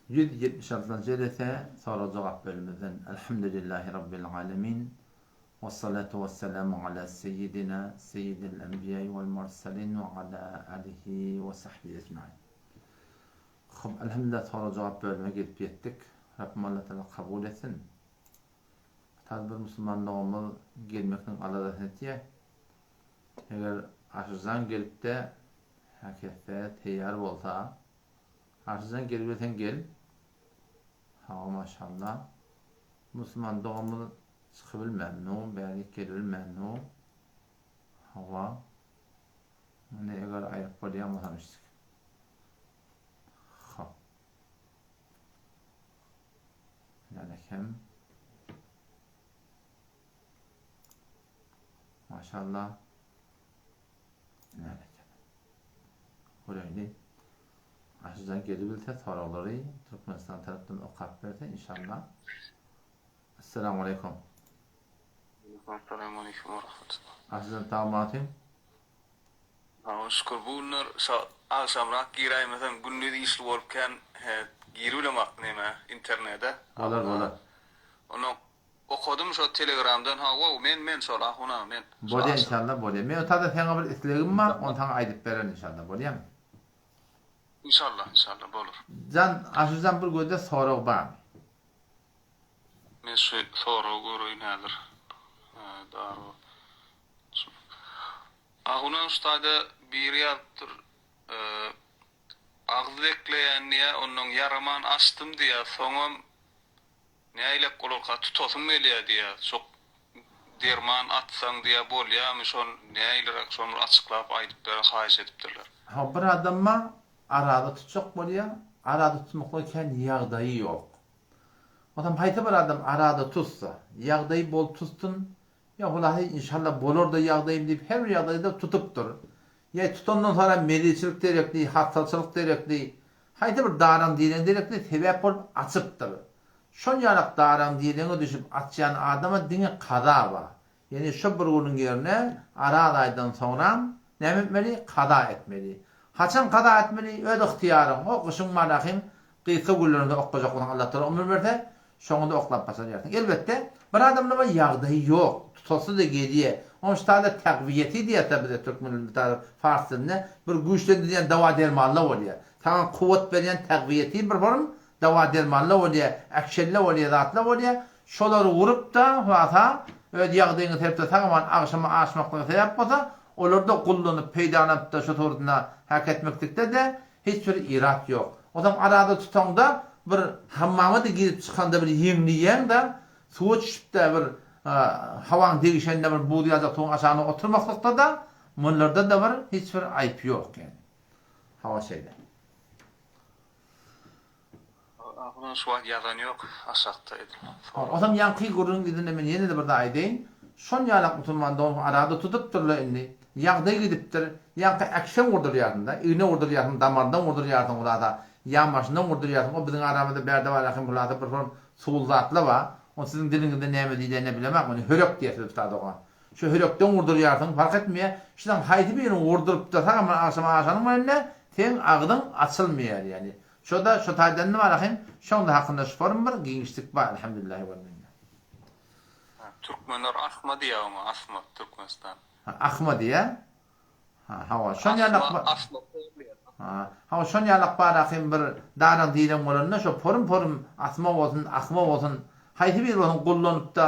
176 jelese sorag-jogap bölümimizden Elhamdülillahi Rabbil alemin we salatu we selamu ala seyyidina seyyidil enbiýai wal mursalin we ala alihi we sahbihi ecmain. Hop, elhamdülillah sorag-jogap bölüme gelip ýetdik. Rabbim Allah Taala kabul etsin. Tazy bir musulman doganymyz gelmekniň aladasyny etýär. Eger Aşyrjan gelipde häketse teýýar bolsa, Aşyrjan gelibilseň gel. Hawa maşallah. Musulman doganymyz çykybilmännu, bärik gelibilmännu. Hawa. Muny eger aýryp bolýan bolsam işdik. Hop. Ýanekem. Maşallah. Ýanekem. Göreýli. Aşyjan gelibilse soraglary Türkmenistan tarapdan okap berse inşallah. Esselamu aleýkum. Assalamu aleýkum we rahmetullah. Aşyjan sagmatyň. Saňa şükür bu günler şo agşamrak giräýmesem gündiz işli bolup kän giribilemok neme internede. Bolar bolar. Ondan okadym şo telegramdan hawa men men şol ahun aga men. Bolýa inşallah bolýa. Men otada saňa bir islegim bar ony saňa aýdyp bererin inşallah bolýamy. Inşallah inşallah bolar. Jan Aşyrjan bir gözde sorag barmy. Men şu soragy göreýin häzir. Daro. Ahunan şu taýda biri ýazypdyr agyz bekleýän diýä onnoň ýaraman açdym diýä soňam näilek bolarka tutasym gelýä diýä şo derman atsaň diýä bolýamy şon näileräk şony bir açyklap aýdyp beriň haýyş edipdirler. Hawa bir adamma araza tutjak bolýa araza tutmaklyga kän ýagdaýy ýok. Onsoň haýsy bir adam araza tutsa ýagdaýy bol tutsun Ýa hulahy inşallah bolar-da ýagdaýym diýip her bir ýagdaýda tutupdyr. Ýa tutandan soňra mezilçilik derekli, hassaçylyk derekli, haýsy bir daraň-direň derekli sebäp bolup açypdyr. Şol ýalak daraň-direňe düşüp açýan adama diňe kaza bar. Ýagny şo bir günüň ýerine araz aýdan soňram näme etmeli? Kaza etmeli. Haçan kaza etmeli? Öz ygtyýaryň. O gyşyň malahyň Gysga günlerinde oklajak bolsaň Allah Tagala ömür berse, şoňada oklap başarýarsyň. Elbetde, bir adamda bar ýagdaýy ýok, tutasy-da gelýär. Onuň şu taýda tagwiýeti diýýärler bize türkmen dilinde taýda fars dilinde bir güýçlendirýän dawa-dermanlar bolýar. Saňa kuwwat berýän tagwiýeti bir form dawa-dermanlar bolýar, äkşelle bolýar, zatlar bolýar. Şolary urup-da, hulasa, öz ýagdaýyňy serpde sag-aman agşama aşmaklyga sebäp bolsa, olarda gullanyp, peýdalanyp-da şu suratynda häk etmeklikde-de Hiç bir irat ýok. Onsoň arada tutaňda bir hammama-da girip çykanda bir ýeňleýäň-de, suwa düşüp-de bir hawaň degişende bir buz ýaljak suwuň aşagynda oturmaklykda-da, munlarda-da bir hiç bir aýp ýok ýaly. Hawa şeýle. Ahun şu wagt ýazan ýok aşakda edil. Onsoň ýaňky gürrüňiň yzynda men ýene-de bir zat aýdaýyn. Şon ýalak musulman dogan arada tutupdyrlar indi. Ýagdaý gidipdir. Ýaňky äkşem gurdurýarsyň-da, igne gurdurýarsyň, damardan gurdurýarsyň hulasa, ýanbaşyndan gurdurýarsyň. O biziň aramyzda bärde bar ahim hulasa bir form suwly zatlar bar. Ony siziň diliňizde näme diýlenini bilemok, ony hörek diýýäs biz bu dogan. Şu hörekden gurdurýarsyň, parh etmeýär. Şulaň haýsy birini gurdurypda sag-aman agşam aşanyň bilen-de seň agzyň açylmaýar ýagny. Şoda şo taýdan bar ahim, şoňda hakynda şu form bir giňişlik bar Elhamdülillahi wal minne. Ha türkmenler asma diýýär oňa asma Türkmenistan. Ha ahma diýýär. Ha hawa şon ýalak Asma asma diýýär. Ha hawa şon ýalak bar ahim bir daraň direň bolanda şo porum porum asma bolsun ahma bolsun haýsy biri bolsun gullanypda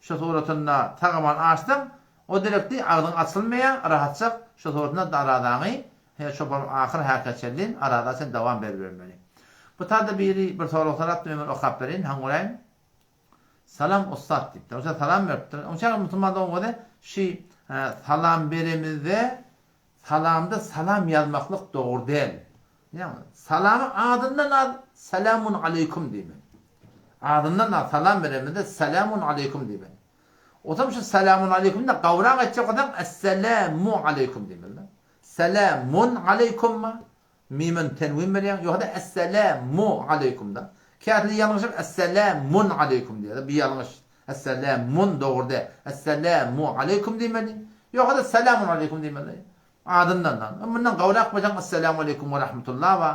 şo suratynda sag-aman açsaň o direktli agzyň açylmaýar rahatjak şo suratynda darazaňy He çopan ahyr häkä çenli araza sen dowam beribermeli. Bu tada biri bir sorag sorapdy men bir okap bereýin haň göräýin. Salam ussat diýipdir. Oňça salam beripdir. Oňça musulman dogan göze şi salam beremizde salamda salam ýazmaklyk dogry däl. Ýagny salamy adyndan az selamun aleýkum diýmeli. Adyndan az salam beremizde selamun aleýkum diýmeli. Otam şu selamun aleýkum da gawrak etjek bolsaň esselamu aleýkum diýmeli. Selamun aleýkummy? Mimin tenwin berýäň, ýogsa-da Esselamu aleýkum-da. Käsini ýalňyşyp Esselamun aleýkum diýýär-de, bu ýalňyş. Esselamun dogry däl. Esselamu aleýkum diýmeli. Ýogsa-da Selamun aleýkum diýmeli. Adyndan-da. Mundan gowrak bolsaň Esselamu aleýkum we rahmetullah bar.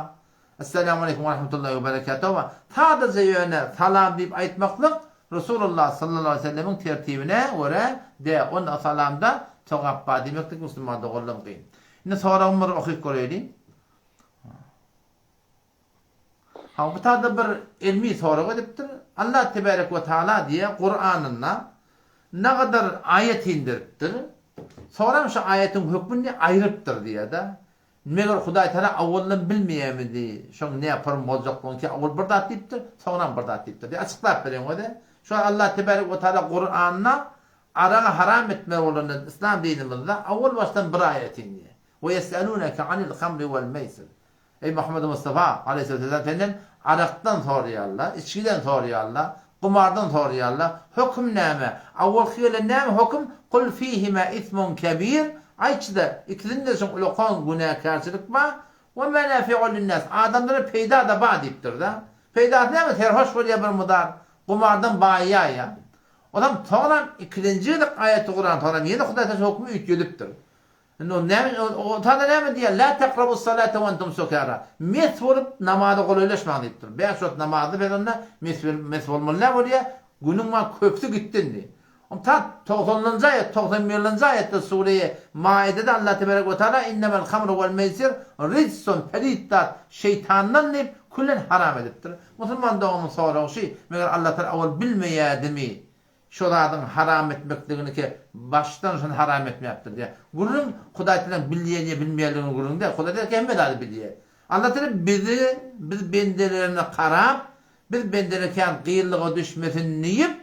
Esselamu aleýkum we rahmetullahi we berekatuh. Sadaja ýöne salam diýip aýtmaklyk Resulullah sallallahu aleýhi we sellemiň tertibine görä de onda salamda sogap bar diýmeklik musulman doganlarym kyn. Indi soragymy bir okyp göreýliň. Ha bu tada bir ilmi sorag edipdir. Allah tebarek we taala diýe Kuranynda nagadar aýat indiripdir. Soram şu aýatyň hökmüni aýrypdyr diýe-de. Meger Hudaý Tagala awaldan bilmeýärmidi, şoň näporm boljaklygyny ki awal bir zat diýipdir, soňram bir zat diýipdir diýip açyklap beriň özi. Şu Allah tebarek we taala Kuranda aragy haram etmeli bolanda yslam dinimizde awal başdan bir aýat indi. We ýes'eluneke anil hamri wel meýsir. Eý Muhammed Mustafa aleýhissalam senden arakdan soraýarlar, içgiden soraýarlar, gumardan soraýarlar, höküm näme? Awalky gelen näme höküm? Kul fihima ismun kebir, aýtçyda, ikisinde şoň ulakan günäkärçilik bar, we menafi'u linnas, adamlara peýda-da bar diýipdir-de. Peýdasy näme? Serhoş bolýar bir mudar, gumardan baýaýar. Onam soňram ikilenji gezek aýaty Kuran soňram ýene Hudaý taşa hökümi üýtgedipdir. Indi ol näme, o tada näme diýýär? La takrabus salate we entum sukara. Mes bolup namaza golaýlaşmaň diýipdir. Bäş wagt namazda biz onda mes mes bolmaly näme bolýar? Günüň bar köpüsi gitdi indi. Om ta togsanynjy aýat, 91-nji aýatda sure-i Maidede Allah tebarek we taala innemel hamru wel meýsir rijsun pelit zat şeýtandan diýip küllen haram edipdir. Musulman doganymyň soragy şy, meger Allah taala owal bilmeýädimi? Şo zadyň haram etmekligini ki başdan şony haram etmäpdir diýýär. Gürrüň Hudaý Tagalaň bilýän ýa bilmeýänliginiň gürrüňi däl. Hudaý Tagala hemme zady bilýär. Allah Tagala bizi biz bendelerine karap, biz bendeler kän gynlyga düşmesin diýip,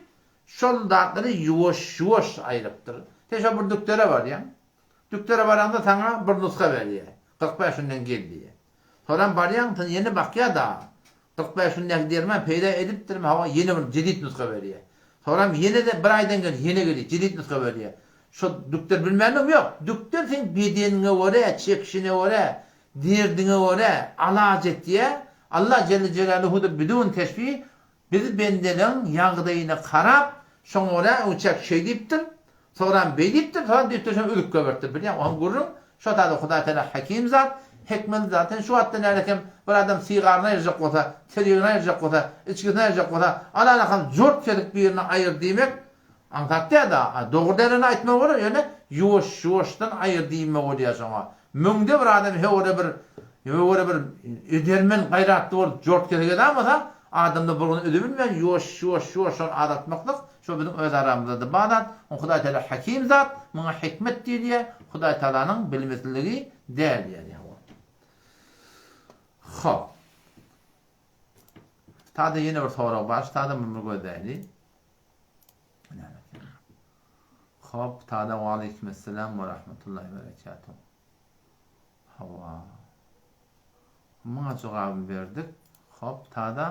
şol zatlary ýuwaş-ýuwaş aýrypdyr. Sen şo bir dükdere barýaň. Dükdere baraňda saňa bir nusga berýär. 45 günden gel diýýär. Soram barýaň, sen ýene bakýar dagy. 45 gündäki derman peýda edipdirmi, hawa, ýene bir jedit nusga berýär. Soram ýene-de bir aýdan gel, ýene gelýär, jedit nusga berýär. Şo dükder bilmänligim ýok. Dükder seň bedeniňe görä, çekişine görä, derdiňe görä alaç etýär. Allah jelle jelaluhu-da bidun teşbih Biz bendeleň ýagdaýyna karap, şoňa görä öňçäk şeý diýipdir, soňram beý diýipdir, soňam diýipdir, şony üzüp goýberipdir. Bilýäňmi, oň gürrüň şo zada Hudaý Tagala hakim zat, hikmetli zat. Sen şu wagtdan älekem bir adam sigaryny aýyrjak bolsa, tirýegini aýyrjak bolsa, içgisini aýyrjak bolsa, alalakam jort kesip birini aýyr diýmek aňsat däl-de. Dogry dälini aýtmak bolar, ýöne ýuwaş-ýuwaşdan aýyr diýmek bolýar şoňa. Müňde bir adam höwre bir höwre bir edermen gaýratly bolup jort kesek edamasa, adamda bir gün ödebilmän ýuwaş ýuwaş ýuwaş şony azaltmaklyk şo biziň öz aramyzda-da bar zat. Oň Hudaý Tagala hakim zat, muňa hikmet diýilýär, Hudaý Tagalanyň bilmesligi däl diýýär Ýehowa. Hop. Tada ýene bir sorag bar, şu tada muny bir gözläýli. Hop, tada wa aleýkimessalam we rahmetullahi we berekatuh. Hawa. Muňa jogabyny berdik. Hop, tada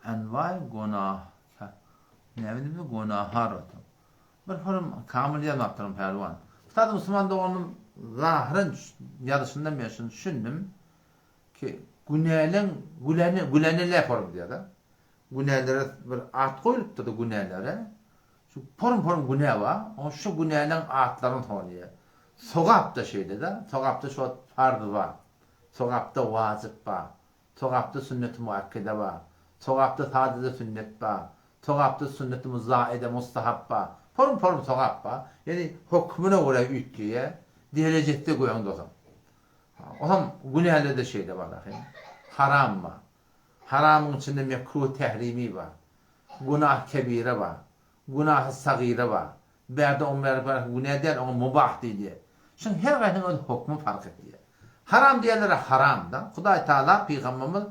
enway gunah. Näme diýdi? Gunahar otur. Bir forum kamil ýazmapdyryn pälwan. Tada musulman doganym zahyran ýazyşyndan men şuny düşündim ki günäleň gülene gülene le forum diýýär-de. Günälere bir at goýlupdyr-da günälere. Şu porum-porum günä bar. Oňa şu günäleň atlaryny sorýar. Sogap-da şeýle-de. Sogapda şu wagt farz bar. Sogapda wajyp bar. Sogapda sünneti muakkede bar. Sogapda sadaja sünnet bar. Sogapda sünneti muzaide, mustahap bar. Porum-porum sogap bar. Ýagny hökmüne görä üýtgeýär. Derejesi-de göýäň dosam. Olam günälerde şeýle bar ahym. Haram bar. Haramyň içinde mekruh tährimi bar. Günah kebire bar. Günahy sagyra bar. Bärde oň bäri bar günä däl oňa mubah diýilýär. Şuň her gaýsynyň öz hokmy fark edýär. Haram diýenlere haram da. Hudaý Taala pygamberimiz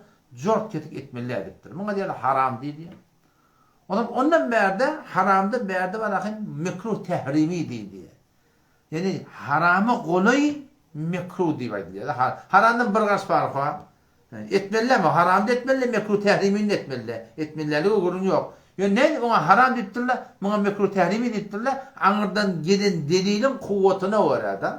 jort kesik etmeli däl diýipdir. Muňa diýýärler haram diýilýär. Onam ondan bärde haramda bärde bar ahym mekruh tährimi diýilýär. Ýagny harama golaý mekruh diýip aýdylýar. Haramdan bir gaş parhy bar. Etmelilämi? Haramda etmeli, mekruh tährimini etmeli. Etmelilälige gürrüň ýok. Ýöne nädip oňa haram diýipdirler, muňa mekruh tährimi diýipdirler? Aňyrdan gelen deliliň kuwwatyna görä-de.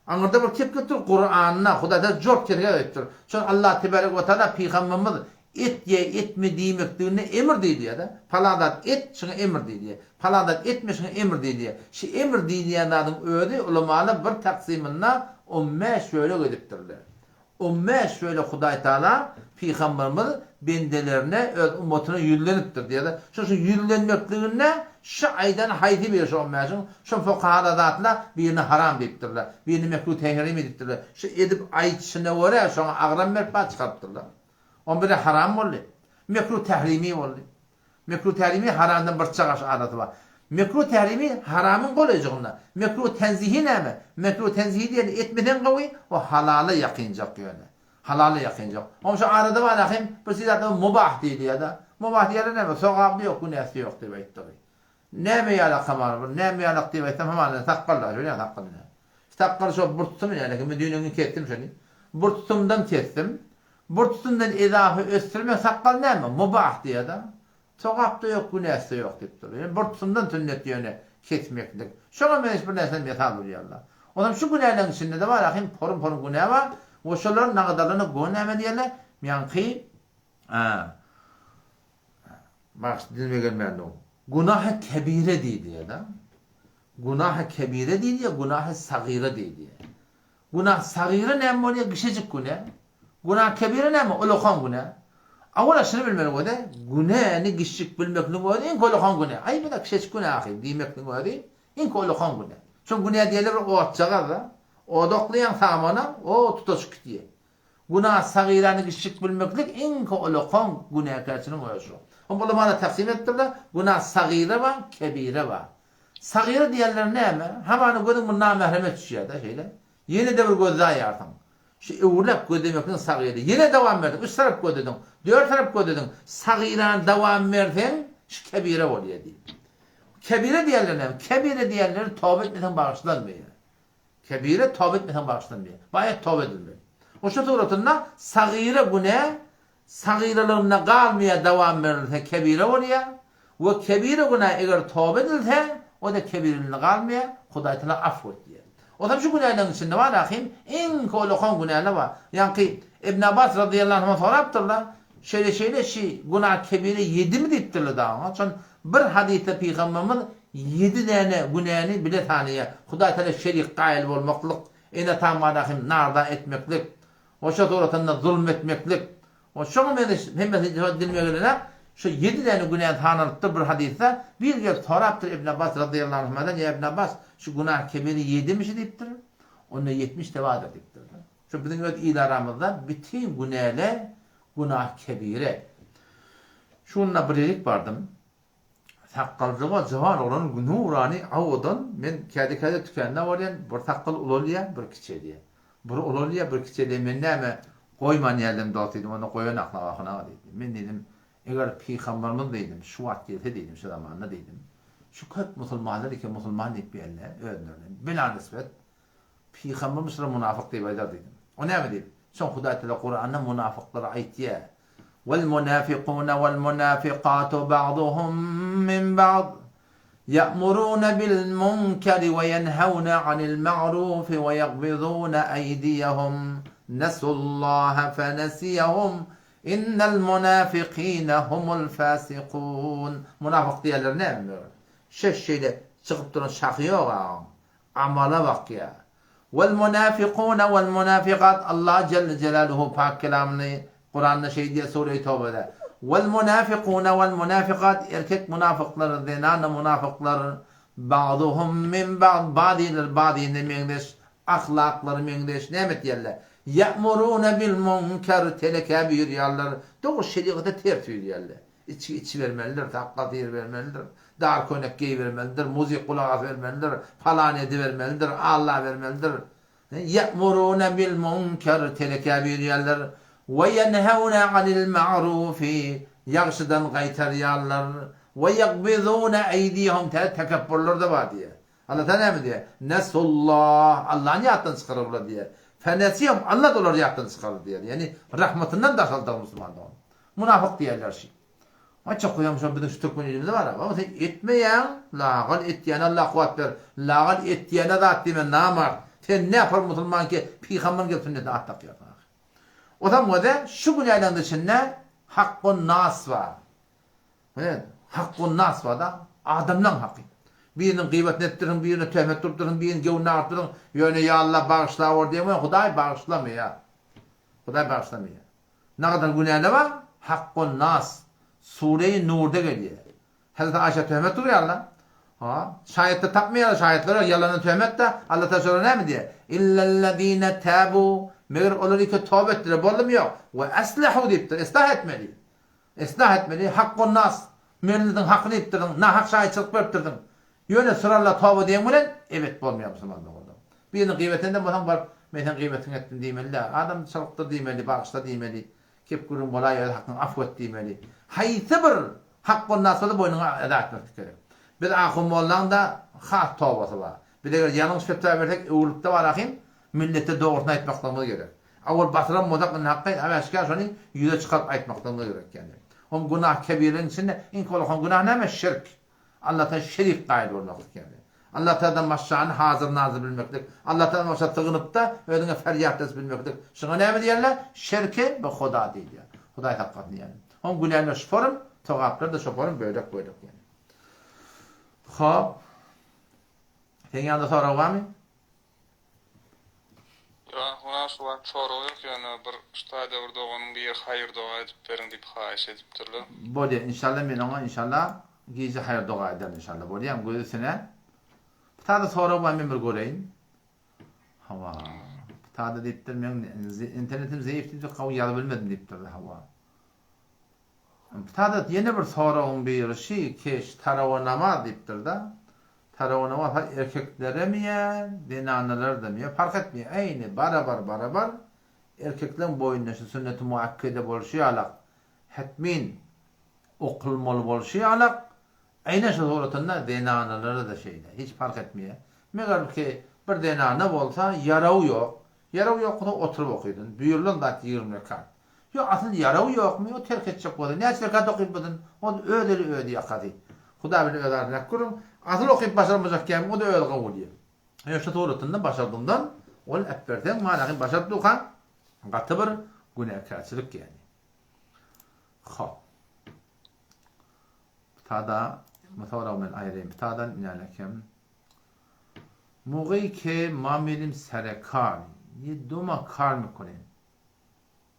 Aňyrda bir kep gelipdir, Kuranda, Hudaý Tagala jort kesek aýdypdyr. Şol Allah tebarek we taala pygamberimiz et ýa etme diýmekliginde emr diýilýär-de. Palan zat et, şuňa emr diýilýär. Palan zat etme, şuňa emr diýilýär. Şu emr diýilýän zadyň özi ulamalar bir taksymynda on bäş bölek edipdirler. On bäş bölek Hudaý Taala Pygamberimiz bendelerine, öz ummatyna ýüzlenipdir diýýärler. Şo şu ýüzlenmekliginde şu aýdan haýsy biri şu on bäşiň, şo fukahalar zatla birini haram diýipdirler, birini mekruh tehrim edipdirler. Şu edip aýtşyna görä şoňa agram berip bar çykarypdyrlar. On biri haram boldy. Mekruh tehrimi boldy. Mekruh tährimi haramdan bir çagaş arasy bar. Mekruh tährimi haramyň golaýjygynda. Mekruh tenzihi näme? Mekruh tenzihi diýeni etmeseň gowy, o halala ýakynjak ýöne. Halala ýakynjak. Oň şu arada bar ahim, bir zat mubah diýilýär-de. Mubah diýýärler näme? Sogaby ýok, günäsi ýok diýip aýtdygy. Näme ýalak hamana bir, näme ýalak diýip aýtsam hamana sakgal bar, şeýle sakgal ine. Sakgal şo bir tutum ine, lekin men düýn öňňin kesdim şony. Bir tutumdan kesdim. Bir tutumdan ezafa ösdürmek sakgal näme? Mubah diýýär-de. Sogap-da ýok, günäsi-de ýok diýip dur. Ýöne bir tutumdan sünnet ýöne kesmeklik. Şoňa meňzeş bir närseni mysal urýarlar. Onam şu günäleriň içinde-de bar, ahim porum-porum günä bar. We şolaryň nagadalygyna go näme diýerler? Ýaňky, Bagyş dilime gelmändir. Günahy kebire diýilýär-de. Günahy kebire diýilýär, günahy sagyra diýilýär. Günah sagyra näme bolýar? Kişejik günä. Günah kebire näme? Ulakan günä. Awala şuny bilmeli bolýar, günäni kişijik bilmekligiň özi iň ulakan günä. Aý bu-da kişejik günä ahyry diýmekligiň özi iň ulakan günä. Çünki günä diýeli bir otjagaz-da. Ot oklaýaň samana, o tutaşyp gidýär. Günah sagyrany kiçijik bilmeklik iň ulakan günäkärçiligiň özi şu. Oňa ulamalar taksim edipdirler, günah sagyra bar, kebire bar. Sagyra diýenleri näme? Hamana gözüň bir namähreme düşýär-de şeýle. Ýene-de bir gözläýýärsiň. Şu öwrüläp gözlemekligiň sagyry. Ýene dowam berdiň, üç tarap gözlediň, dört tarap gözlediň. Sagyrany dowam berseň, şu kebire bolýar diýip. Kebire diýenleri näme? Kebire diýenleri toba etmeseň bagyşlanmaýar. Kebire toba etmeseň bagyşlanmaýar. Baýat toba edilmeli. Oşa suratynda sagyra günä sagyralygynda galmaýar dowam berilse kebire bolýar we kebire günä eger toba edilse o-da kebireliginde galmaýar Hudaý Taala afw etýär. Ozal şu günäleriň içinde bar ahim iň ulakan günäler bar. Ýaňky Ibn Abbas razyýallahu anhu sorapdyrlar şeýle şeýle şi günä kebire ýedimi diýipdirler dagy oňa. Şon Bir hadysda Pygamberimiz ýedi däne günäni bile sanaýar, Hudaý Tagala şerik gaýyl bolmaklyk, ene-ata barada hem narda etmeklik, goşa suratynda zulum etmeklik we şoňa meňzeş hemmesi dilime gelenok, şu ýedi däne günäni sanalypdyr bir hadysda. Biri gelip sorapdyr Ibn Abbas razyýallahu anhumadan, Ýa Ibn Abbas, şu günah kebiri ýedimi diýipdir. Onda 70 de bardyr diýipdir. Şu biziň öz il aramyzda bütin günäler günah kebire. Şu günde bir ýerik bardym. Sakgaljyga juwan oglan nurany owadan men käde-käde tükände barýan bir sakgal ulalýar bir kiçelýär. Bir ulalýar bir kiçelýär men näme goýman ýerdim dost diýdim onda goýan akla ahun aga diýdim. Men diýdim eger pygamberimiz diýdim şu wagt gelse diýdim şu zamanda diýdim. Şu köp musulmanlar eken musulman diýip ýerler özlerine bela nisbet Pygamberimiz şulara munafyk diýip aýdar diýdim. O näme diýip? Soň Hudaý Tagala Kuranda munafyklara aýtýar. Wal munafikuna wal munafikatu ba'duhum min ba'd ya'muruna bil munkari we yenhawna anil ma'rufi we yagbiduna aydiyahum nasullaha fenesiyahum innel munafikina humul fasikun. Munafyk diýenler näme? Şeş şeýle çykyp duran şahy ýok agam. Amala bakýar. Wal munafikune wal munafikat Allah jelle jelaluhu pak kelamyny Kuranda şeý diýýär sure-i Tobede. Wal munafikune wal munafikat erkek munafyklar zenana munafyklar bagduhum min ba'd bazylary bazyna meňzeş ahlaklary meňzeş näme etýärler? Ýa'murune bil munkar telekä buýurýarlar dogry şerigata ters buýurýarlar. Içgi içibermelidir, sakgal syrybermelidir, dar köýnek geýibermelidir, muzyk gulak asybermelidir, palan edibermelidir, allabermelidir. Ýe'murune bil munker, telekä buýurýarlar, we ýenhewne anil ma'rufi, ýagşydan gaýtarýarlar, we ýekbizune eýdihum, täze tekepburlar-da bar diýýär. Allah Taala näme diýýär? Nesullah, Allany ýatdan çykaryplar diýýär. Fenesihum, Allah-da olary ýatdan çykardy diýýär. Ýagny rahmatyndan daşaldygy musulman dogan. Munafyk diýerler şi. Aç okaýaň şo biziň şu türkmen ilimizde bar. Baba sen etmeýäň, lagal etýäne Allah kuwwat ber. Lagal etýäne zat diýme namart. Sen näpar musulman ki pygamberyň gelip sünnetine at dakýarsyň ahyr. Otam göze şu günäleň içinde hakkun nas bar. Ine hakkun nas bar da adamlaň haky. Biriniň gyýbatyny etdirsiň, birine töhmet urupdyrsyň, biriniň göwnüni agyrtdyrsyň, ýöne ýa Allah bagyşlawor diýeňmi, Hudaý bagyşlamaýar. Hudaý bagyşlamaýar. Nagadar günäler bar, Hakkun nas. Sureýi Nurda gelýär. Hezreti Aýşa töhmet urýarlar. Ha, şaýat-da tapmaýarlar, şaýatlar ýok, ýalana töhmet-de. Allah Tagala şolara näme diýýär? Illellezine tabu, meger olar iki toba etdiler, boldumy ýok? We aslahu diýipdir, islah etmeli. Islah etmeli, hakkun nas. Milletiň hakyny iýipdirdiň, nahak şaýatçylyk beripdirdiň. Ýöne syralla toba diýen bilen ebet bolmaýar musulman doganlar. Birini gyýbat eden bolsaň baryp men seň gyýbatyňy etdim diýmeli-dä. Adam çalypdyr diýmeli, bagyşla diýmeli. Kep gürrüň bolaý öz hakyňy afw et diýmeli. Haýsy bir hak bolnasa bolsa boýnuňa eda etmeklik gerek. Biz ahun mollaň-da has tobasy bar. Biz eger ýalňyş fetwa bersek öwrülipde bar ahyn millete dogrusyny aýtmaklygymyz gerek. Awal batyran bolsak indi hakky äşgär şony ýüze çykaryp aýtmaklygymyz gerek ýani. Hom günah kebireleriň içinde iň ullakan günah näme şirk. Allahdan şerik gaýyl bolmaklyk ýaly. Allatagaladan başgany hazyr-nazyr bilmeklik, Allatagaladan başga sygynypda özüňe ferýat edip bilmeklik. Şuňa näme diýerler? Şerki we Huda diýilýär. Hudaý saklasyn ýaly. Oň günäler şoporym, sogaplar-da şoporym bölek-bölek ýaly. Hop. Seň ýanyňda sorag barmy? Ýok, muna şu wagt sorag ýok, ýöne bir şu taýda bir doganyň biri haýyr doga edip beriň diýip haýyş edipdirler. Bolýa inşallah men oňa inşallah gije haýyr doga ederin inşallah bolýamy göz üstüne. Bu taýda sorag bar men bir göreýin. Hawa. Bu taýda diýipdir meň internetim zeýif diýipdir gawy ýazyp bilmedim diýipdir hawa. Bu taýda ýene bir soragyň biri şi keş tarawa namaz diýipdir-de. Tarawa namaz ha erkekleremi ýa zenanalardamy ýa parh etmeýär äýni barabar barabar erkekleň boýnuna şu sünneti muakkede bolşy ýalak hetmin okulmaly bolşy ýalak äýne şu suratynda zenanalara-da şeýle hiç parh etmeýär meger ki bir zenana bolsa ýarawy ýok Ýaraw ýok bolsa oturyp okydyn. Buýrulan zat 20 rekat. Ýok asyl ýaraw ýokmy o terk etjek bolsa näçe rekat okyp bilsin ol öz eli öz ýakasy. Huda bilen öz arasyndaky gürrüň. Asyl okyp başarmajak kemi o-da öz gawuly. Ýöne şu suratynda başardyňdan ol äpberseň manahy başaryp durkaň gaty bir günäkärçilik ýani. Hop. Tada bu soragy men aýyraýyn. Pitadan inälekem. Mugy ke ma melim sere kar, ye do ma kar mikonim.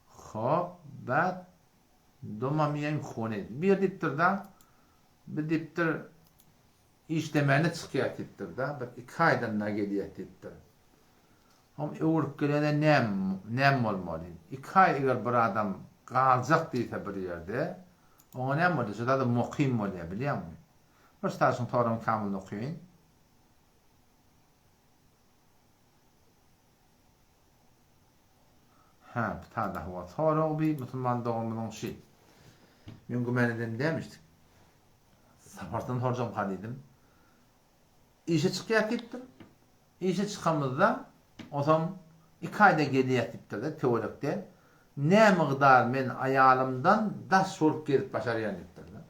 Hop, bad do ma miýaýim hone. Bir diýipdir da, bir diýipdir işlemäne çykýar diýipdir da, bir iki aýdan da gelýär diýipdir. Hom öwrüp gelende näm, näm bolmaly? Iki aý eger bir adam galjak diýse bir ýerde, oňa näme bolýar? Şo zada mukym bolýar, bilýäňmi? Bir ştaşyň toruny kamyl okaýyn. Hä, bu tada hawa sorag bi musulman doganymyzyň şi. Men güman eden dämişdik. Sapardan sorjam ha diýdim. Işe çykýas diýipdir. Işe çykamyzda, onsoň iki aýda gelýäs diýipdir-de, töwerekde. Nä mygdar men aýalymdan daş bolup gezip başarýan diýipdir-de.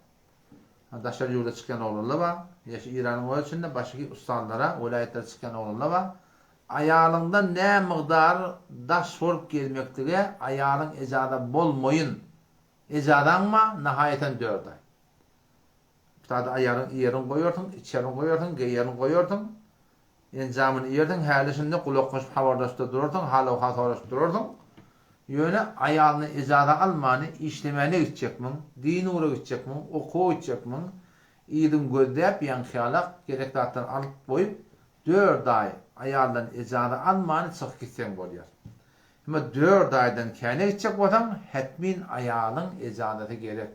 Daşary ýurda çykýan oglanlar bar. Ýa şu Iranyň öz içinde başga ustanlara, welaýatlara çykýan oglanlar bar. Aýalyňdan nä mygdar daş bolup gezmeklige aýalyň ejaza bolmaýyn. Ejazaň bar, nahaýatan dört aý. Sada aýalyň iýerin goýarsyň, içerin goýarsyň, geýerin goýarsyň. Enjamyny iýersiň, häli-şindi gulak goşup habarlaşyp-da durarsyň, hal-owhal soraşyp durarsyň. Ýöne aýalyna ejaza almany işlemäne gitjekmiň, din ugra gitjekmiň, okuwa gitjekmiň, yzyň gözläp, ýaňky ýalak gerek zatlary alyp goýup, dört aý aýaldan ejaza almany çykyp gitseň bolýar. Emma dört aýdan käne gitjek bolsaň, hetmin aýalyň ejazasy gerek.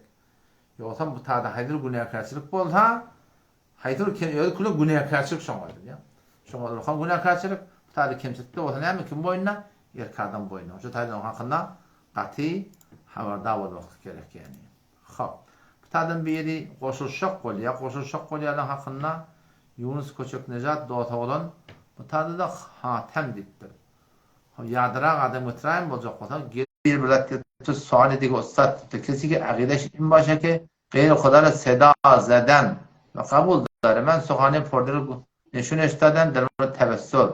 Ýogsam bu tada haýsyr günäkärçilik bolsa, haýsy bir kem özi küle günäkärçilik şoňa edilýär. Şoňa ulkan günäkärçilik, bu tada kemçilik-de bolsa näme kim boýnuna? Erkek adam boýnuna. Şu taýdan oň hakynda gaty habardar bolmaklyk gerek ýagny. Hop. Bu tadan biri goşulyşjak bolýar. Goşulyşjak bolýanlaryň hakynda Ýunus Köçeknejat dos oglan bu tada-da Hatem diýipdir. Hop, ýadyrak adam getiräýen boljak bolsa, Bir bir zat diýipdir, sual edige ussat diýipdir. Kesi ki agydaş in başa ki, Geýri Hudara seda zeden we kabul dare men suhany pordir neşun eştaden der tebessül.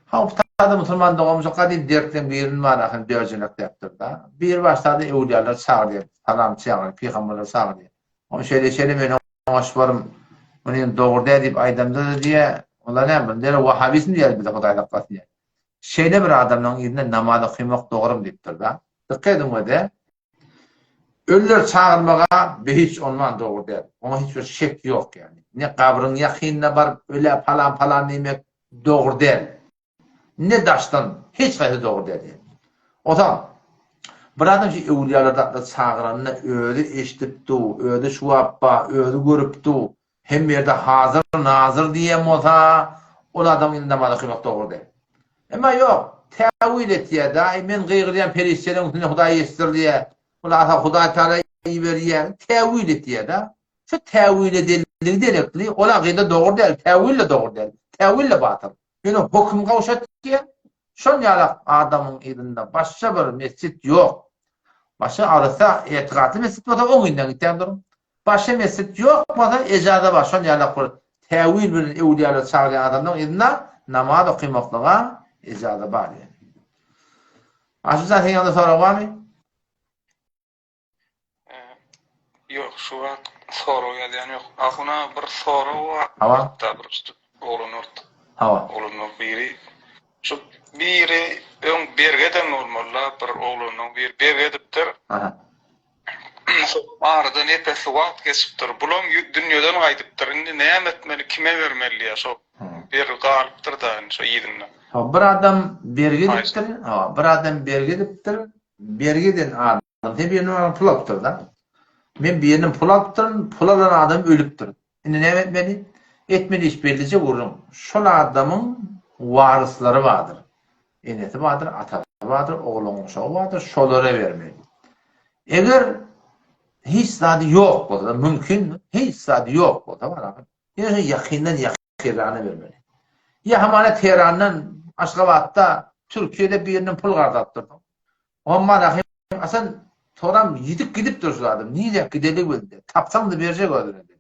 Ha bu musulman dogamyz gadym dertleň birini bar ahym dörjenek diýipdir da. Bir başda öwliýalar çagyrýar, salamçy ýagny pygamberler çagyrýar. Oň şeýle şeýle men oňa şubarym muny dogry däl diýip aýdamda-da diýýär, olar näme, bular wahabizm diýýär bize Hudaý saklasyn diýýär. Şeýle bir adamlaryň yzynda namaz okymak dogrumy diýipdir-de. Dykgat ediň öde. Ölüleri çagyrmaga behiç onman dogry däl. Oňa hiç bir şek ýok ýagny. Ne gabryň ýakynyna baryp ölä palan palan diýmek dogry däl. Ne daşdan hiç haýsy dogry däl ýagny. Onsoň bir adam şu öwlüýalar zatlar çagyranda özi eşidip du, özi şuwap ba, özi görüp du, Hemme ýerde hazyr, nazyr diýen bolsa, ol adamyň indi namaz okamak dogry däl. Emma ýok, täwil etýär-de, aý men gygyrýan perişdeleriň üstüne Hudaý eşitdirýär, ol asa Hudaý Tagala iberýär, täwil etýär-de. Şu täwil edenligi derekli, ol akyda dogry däl, täwil-de dogry däl, täwil-de batyl. Ýöne höküm gowşatýar. Şol ýalak adamyň yzynda başga bir mesjit ýok. Başga arassa etigatly mesjit bolsa oň yzyndan gitýän duruň. Başga mesjit ýok bolsa ejaza bar şol ýalak bir täwil bilen öwlüýalar çagyrýan adamlaryň yzynda namaz okymaklyga ejaza bar ýani. Aşyrjan seň ýanyňda sorag barmy? Ýok şu wagt sorag ýazýan ýok. Ahuna bir sorag bar. Hawa. Hatda bir oglanlar. Hawa. Oglanlar biri şu biri öň bergi eden bolmaly-da bir oglanyň biri bergi edipdir. Aha. Aradan ep-esli wagt geçipdir. Bulam dünýeden gaýdypdyr. Indi näme etmeli, kime bermeli diýýär. Şo bergi galypdyr-da indi şo yzynda. Hawa, bir adam bergi edipdir. Hawa, bir adam bergi edipdir. Bergi eden adam sen birinden maňa pul alypdyr-da. Men birinden pul alypdyryn, pul alan adam ölüpdir. Indi näme etmeli? Etmeli iş bellije gürrüň. Şol adamyň waryslary bardyr. Enesi bardyr, atasy bardyr, oglan-uşagy bardyr, şolara bermeli. Eger hiç zady ýok bolsa, mümkinmi? Hiç zady ýok bolsa, barabar. Ýöne ýakyndan ýakynragyna bermeli. Ýa hamana Teherandan, Aşgabatda, Türkiýede birinden pul garz alyp dursuň. Omma Rahym Hasan soram ýitip gidipdir şu adam. Nirä gideli bildi. Tapsaň-da berjek özüne-de.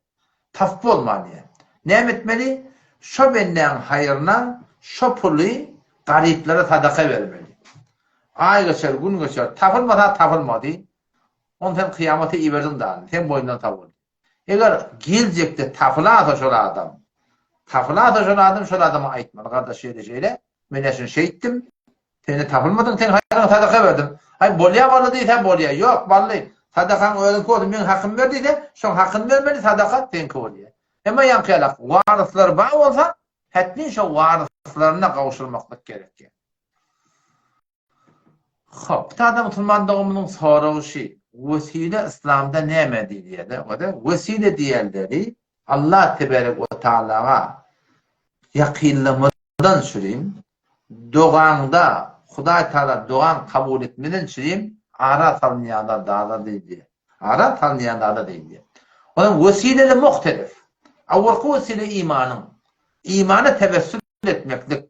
Tapyp bolman diýýär. Näme etmeli? Şo bendäň haýryna şo puly garyplara sadaka bermeli. Aý geçer, gün geçer, tapylmasa tapylmady. Ony sen kyýamata iberdiň dany. Seň boýundan sag boldy. Eger geljekde tapylasa şol adam, tapylasa şol adam, şol adama aýtmaly, gardaş şeýle şeýle, men-ä şuny şeýtdim, sen-de tapylmadyň, seň haýryňa sadaka berdim. Aý, bolýa bally diýse, bolýa, ýok, bally, sadakaň özüňki bolsun, meň hakymy ber diýse, şoň hakyny bermeli, sadaka seňki bolýa. Emma ýaňky ýalak, waryslary bar bolsa, hetmin şo waryslaryna gowşurmaklyk gerekýär. Hop, sada musulman doganymyzyň soragy şi, wesile yslamda näme diýilýär-de, o-da wesile diýenleri Allah teberek we taalaga ýakynlamadan çürim, dogaňda Hudaý Taala dogaň kabul etmeden çürim ara salynýan zada diýilýär. Ara salynýan zada diýilýär. Onuň wesileleri muhtelif. Awalky wesile imanyň. Imana tewessül etmeklik.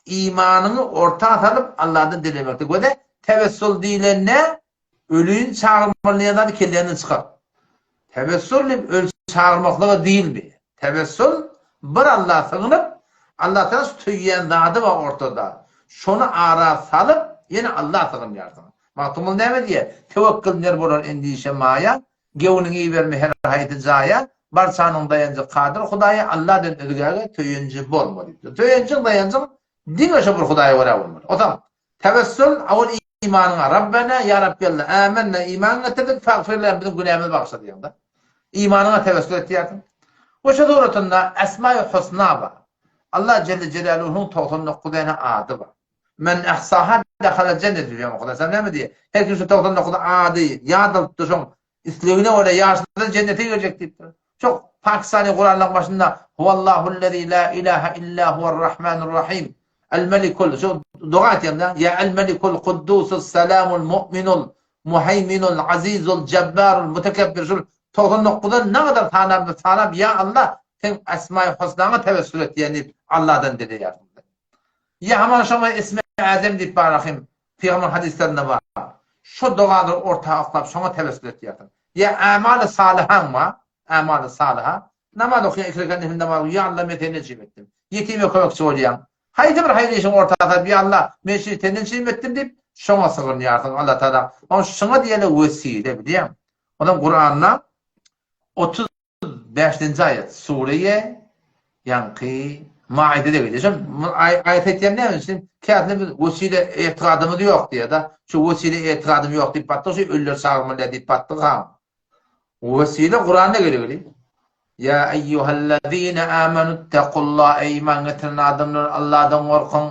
Imanyňy orta salyp Allahdan dilemekdir. Göze tewessul diýlende ölüni çagyrmaly diýen zady kelläňden çykar. Tewessul diýip öli çagyrmaklyga diýilmeýär. Tewessul bir Allaha sygynyp, Allahdan söýýän zady bar ortada. Şony ara salyp ýene Allaha sygynýarsyň. Magtymguly näme diýýär? Tewekkül ner bolar endişe maýa, Göwnüňi iberme her haýsy jaýa, Barçanyň daýanjy Kadyr Hudaýa, Alladan özgäge söýenji bolma diýipdir. Söýenjiň, daýanjyň diňe şo bir Hudaýa görä bolmaly. Onsoň, tewessül, awal imanyňa, Rabbena, ýa Rabbi Alla, ämennä, iman getirdik, fagfir lena, biziň günämizi bagyşla diýýäň-de. Imanyňa tewessül etýärsiň. We şo suratynda Esma-i Husna bar. Allah jelle jelaluhunyň 99 däne ady bar. Men ahsaha dehalel jennet diýip Muhammet aleyhisselam näme diýýär? Her kim şu 99 ady ýat alypdyr, şoň islegine görä ýaşasa jennete girjek diýipdir. Çok Pakistany Kuranlaryň başynda Huwallahullezî la ilaha illa huwar-rahmanur-rahim. El-Melikul şu doga aýtýan-da, ýa El-Melikul Kuddusus Salamul Mu'minul Muheýminul Azizul Jabbarul Mutekebbir şul 99-dan nägadar sanap sanap ýa Allah seň Esma-i Husnaňa tewessül etýän diýip Allahdan dileýär. Ýa hamana şoňa Ismi Azem diýip bar ahym, pygamber hadyslarynda bar. Şo dogalary orta oklap şoňa tewessül etýärsiň. Ýa Amaly salyhaň bar, Amaly salyha, namaz okaýaň iki rekat nefil namaz, ýa Allah men senden çyým etdim. Ýetime kömekçi bolýaň. Haýsy bir haýyr işiň orta salyp ýa Allah men şuny senden çyým etdim diýip şoňa sygynýarsyň Allah Tagala. Oň şuňa diýeli wesile bilýäňmi? Onam Kuranda 30 Bäşinji aýat, Sureýe, ýaňky. Maide-de gelýär. Şol aýat aýtýan näme üçin? Käsine biz wesile etigadymyz ýok diýýär-de. Şu wesile etigadym ýok diýip batdyk, şu ölüleri çagyrmaly diýip batdyk ha. Wesile Kuranda geregli. Ýa eýýuhellezine amenuttakullah eý iman getiren adamlar Allahdan gorkuň.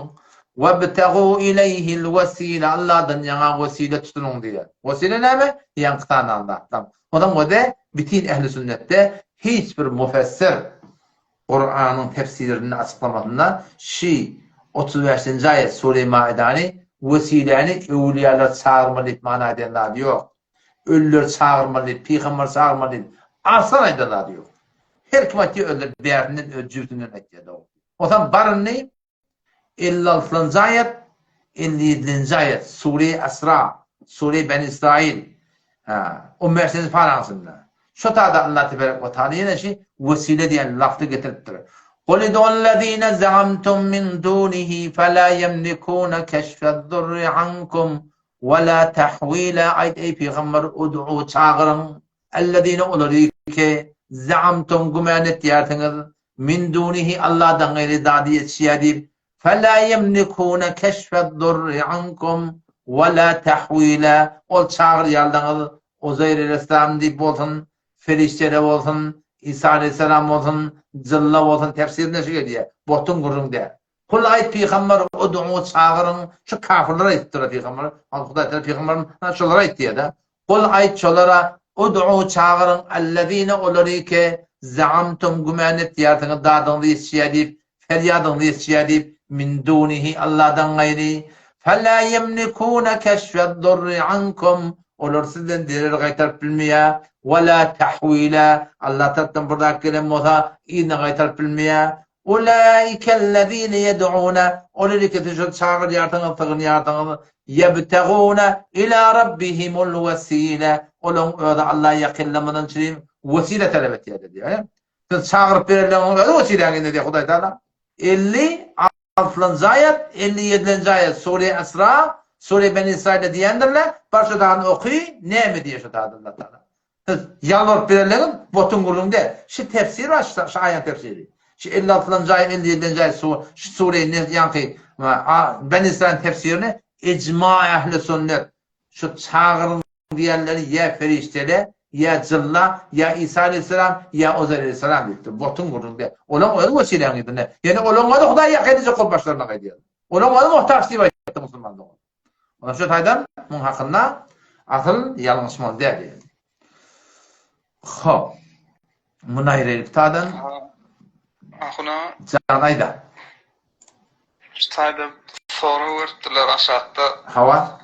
Webtegu ileýhil wesile Allahdan ýaňa wesile tutunyň diýýär. Wesile näme? Ýaňky sanan zatlar. Onuň özi bitin ehli sünnetde hiç bir mufessir Kuranyň tefsirinde açyklamasynda şi 35-nji aýat Sure Maidany wesiläni öwlüýalar çagyrmaly diýip mana aýdan zady ýok. Ölüleri çagyrmaly diýip, pygamber çagyrmaly diýip, asla aýdan zady ýok. Her kim aýtýar özleri bärsinden, öz jübsünden aýtýar dogry. Onsoň baryny 56-njy aýat, 57-nji aýat, Sure Esra, Sure Beni Israil, ha, 15-nji paraň içinde. Şo tada Allah teberek we taala ýene şi wesile diýen lafzy getiripdir. Qul id'ullezine zaamtum min dunihi fela yemlikuna keşfe'z-zurri ankum Wela tahwila aýt eý pygamber ud'u çagyryň ellezine olary ki zaamtum gümän etýärsiňiz min dunihi Allahdan gaýry zady ýetişýär diýip fela ýemlikune keşfe'd-durri ankum wela tahwila ol çagyrýanlaryňyz Uzeýr aleýhissalam diýip bolsun perişdele bolsun Isa aleýhissalam bolsun jynla bolsun tefsirinde şu gelýär botuň gürrüň däl. Kul aýt pygamber ud'u çagyryň şu kafirlere aýdypdyr pygamber Hudaý taala pygamberim şolara aýt diýýär-de. Kul aýt şolara ud'u çagyryň allazine olary ki zaamtum gümän etýärsiňiz dadyňyz ýetişýär diýip ferýadyňyz ýetişýär diýip min dunihi Allahdan gaýry fela ýemlikuna keşfe'd-durri ankum olar sizden zerer gaýtaryp bilmeýär wala tahwila Allah tarapdan bir zat gelen bolsa yzyna gaýtaryp bilmeýär Ulaikellezine ýed'une, olar ikisi şol çagyrýarsyňyz, sygynýarsyňyz, ýebtegune ila rabbihimul wesile, olaryň özi Allaha ýakynlamadan çürim wesile talap etýärler diýýär. Siz çagyryp berenleriňiň özi wesiläň indi diýýär Hudaý Taala. 56-njy aýat, 57-nji aýat Sure Isra, Sure Beni Israilde diýendirler, bar şo zadyny oky, näme diýýär şo zady Allah Taala. Siz ýalbaryp bererleňiz, botuň gürrüň däl. Şi tefsir bar, şi aýaň tefsiri. Şi 56-njy aýat, 57-nji aýat su, şi sure ýaňky Beni Israil tefsirini ijma ähli sünnet. Şu çagyryň diýenleri ýa perişdele, ýa jynla, ýa Isa aleýhissalam, ýa Uzeýr aleýhissalam diýipdir. Botuň gürrüň däl. Olaň özi wesiläň yzynda. Ýöne olaň özi Hudaýa ýakyn edijek bolup başlaryna gaýdýar. Olaň özi muhtaç diýip aýtdy musulman dogan. Ona şu taýdan muň hakynda asyl ýalňyşmaly däl diýdi. Hop. Muny aýraýlyk taýdan. Ahuna. Jan aýda. Şu taýda sorag beripdirler aşakda. Hawa.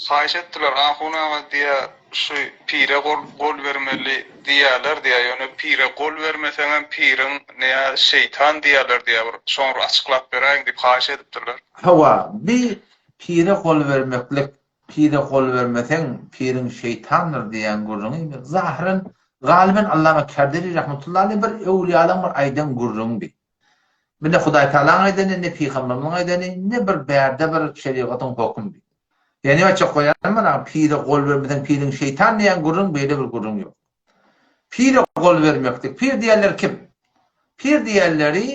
Haýyş etdiler Ahun aga diýä şu pire gol gol bermeli diýýäler diýä ýöne pire gol bermeseňem piriň nä şeýtan diýýäler diýä bir şony bir açyklap beräýiň diýip haýyş edipdirler. Hawa, bi pire gol bermeklik, pire gol bermeseň, piriň şeýtandyr diýýän gürrüňi bi zahyran, galyben Allama Kerdeli rahmetullahi aleýh bir öwlüýalaň bir aýdan gürrüňi bi. Bi ne Hudaý Tagalaň aýdany, ne pygamberimiziň aýdany, ne bir bärde bir şerigatyň hökümi bi. Ýa näme aýtjak bolýanym bar, pire gol bermeseň piriň şeýtan diýýän gürrüň beýle bir gürrüň ýok. Pire gol bermeklik. Pir diýenler kim? Pir diýenleri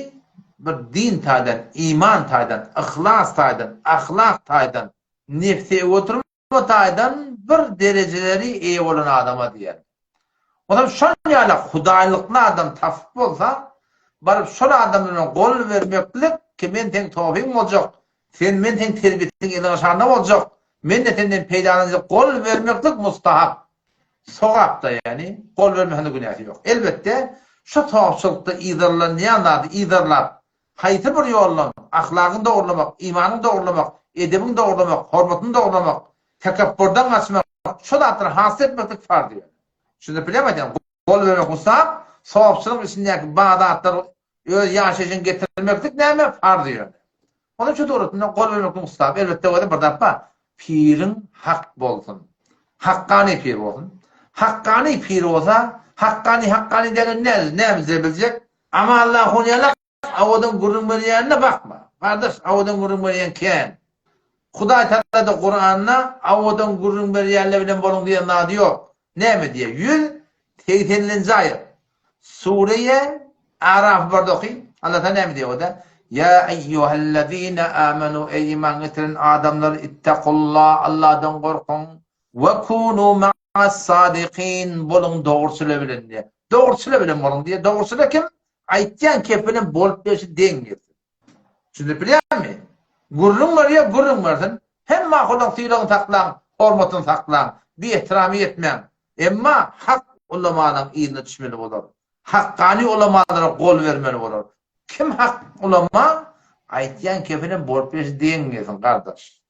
bir din taýdan, iman taýdan, yhlas taýdan, ahlak taýdan, nebse oturma taýdan bir derejeleri eýe bolan adama diýer. Onam şol ýaly hudaýlykly adam tapyp bolsa, baryp şol adam bilen gol bermeklik ki men seň tofyň boljak, sen men seň terbiýetiň eliň aşagynda boljak, men-de senden peýdalanjak gol bermeklik mustahap. Sogap-da ýagny, gol bermesinde günäsi ýok. Elbetde, şu sogapçylykda yzarlanýan zady yzarlap, haýsy bir ýoldan ahlagyňy dogrulamak, imanyňy dogrulamak, edebiňi dogrulamak, hormatyňy dogrulamak, tekepburdan gaçmak, şu zatlary hasyl etmeklik farz ýöne. Düşündirip bilýärmi aýdýanym? Gol bermek mustahap, sogapçylygyň içindäki bar zatlary Öz ýaşaýşyňy getirmeklik näme? Farz ýöne. Onuň şu suratynda gol bermeklik mustahap. Elbetde özi bir zat bar. Piriň hak bolsun. Hakkany pir bolsun. Hakkany pir bolsa, hakkany hakkany diýende näme näme biljek? Ama Allah ony ýalak awadan gürrüň berýänine bakma. Gardaş, awadan gürrüň berýän kän. Hudaý Tagala-da Kuranda awadan gürrüň berýänler bilen boluň diýen zady ýok. Näme diýýär? 180-nji aýat. Sureýe Araf barda oky. Allah Taala näme diýýär o-da? Ýa eýýuhellezine amenu eý iman getiren adamlar ittakullah Allahdan gorkuň we kunu ma'as-sadikin boluň dogruçylar bilen diýýär. Dogruçylar bilen boluň diýýär. Dogruçylar kim? Aýtýan kepi bilen bolup berşi deň gelsin. Düşündirip bilýärmi? Gürrüň berýär, gürrüň bersin. Hem makulyň sylagyny saklaň, hormatyny saklaň, biehtiramy etmäň. Emma hak ulamalaň yzyna düşmeli bolar. Hakkany ulamalara gol bermeli bolar. Kim hak ulama, aýtýan kepinem bolup berşi deň gelsin gardaş.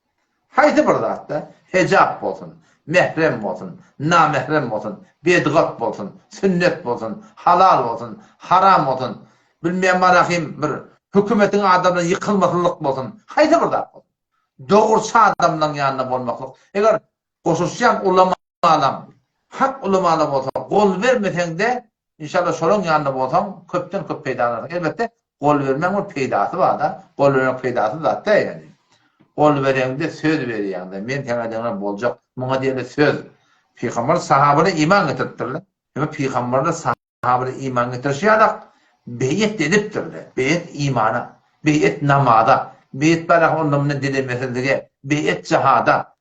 Haýsy bir zatda, hejap bolsun, mährem bolsun, namährem bolsun, bedgat bolsun, sünnet bolsun, halal bolsun, haram bolsun, bilmeýän barahym bir hökümetiň adamdan ýykylmasynlyk bolsun, haýsy bir zat bolsun. Dogruçy adamlaň ýanynda bolmaklyk. Eger goşulyşýan ulamalaň, hak ulamala bolsa, gol bermeseň-de, Inşallah şolaň ýanynda bolsaň köpden köp peýda alarsyň. Elbetde gol bermegiň bir peýdasy barda. Gol bermek peýdasyz zat däl ýagny. Gol bereňde söz berýäňde men saňa deňe boljak. Muňa diýilýär söz. Pygamber sahabalar iman getiripdirler. Ýöne pygamberler sahabalar iman getirişi ýalak beýet edipdirler. Beýet imana, beýet namaza, beýet baraha ondan mundan dilemesizlige, beýet jihada.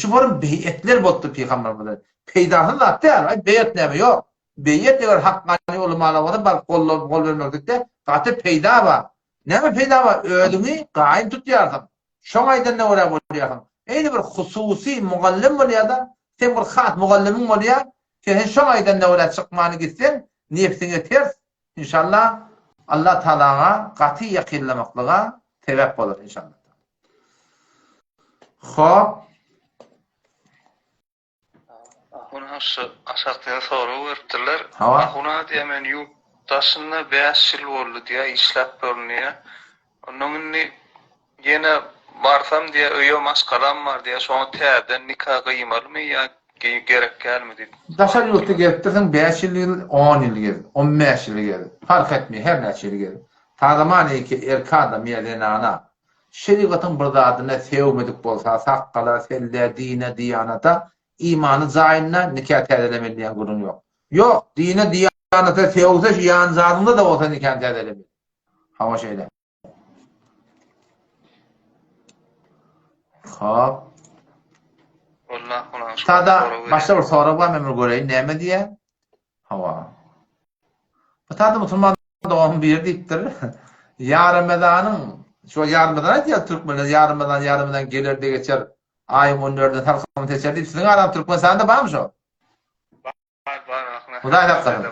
Şu forum beýetler bolupdyr pygamberimize. Peýdasyz zat däl. Aý beýet näme ýok. Beýet eger hakgany ulamalar bolsa baryp gollap gol bermeklikde gaty peýda bar. Näme peýda bar? Özüňi gaýym tutýarsyň. Şoň aýdanyna görä bolýarsyň. Eýni bir hususy mugallym bolýar-da, seň bir has mugallymyň bolýar, sen hem şoň aýdanyna görä çykmany gitseň, nebsiňe ters, inşallah Allah Tagalaňa gaty ýakynlamaklyga sebäp bolar inşallah. Hop. Ahun aşa aşakda sorag beripdirler. Ahun aga diýýär men ýurt daşynda 5 ýyl boldy diýýär işläp ýörün diýýär. Ondan indi ýene barsam diýýär öýe maşgalam bar diýýär şoňa täzeden nika gyýmalymy ýa gerek dälmi diýip. Daşary ýurtda gezipdirsiň 5 ýyl gez, 10 ýyl gez, 15 ýyl gez, parh etmeýär her näçe ýyl gez. Tazamaniki erki adam ýa zenana Şerigatyň bir zadyna sögmedik bolsa, sakgala, selle, dine, diýanata, imany jaýynda nika täzelemeli diýen gürrüň ýok. Ýok, dine, diýanata sögse şu ýanjadyňda-da bolsa nikany täzelemeli. Hawa şeýle. Hop. Sada başga bir sorag bar, men bir göreýin näme diýýär. Hawa. Bu taýda musulman dogan biri diýipdir. Ýaremezanyň, şu ýaremezan aýdýar türkmenler, ýaremezan ýaremezan geler-de geçer, aýyň on dördüne salkym seçer diýip, siziň araňyzda Türkmenistanda barmy şo? Bar, bar, ahun. Hudaý saklasyn.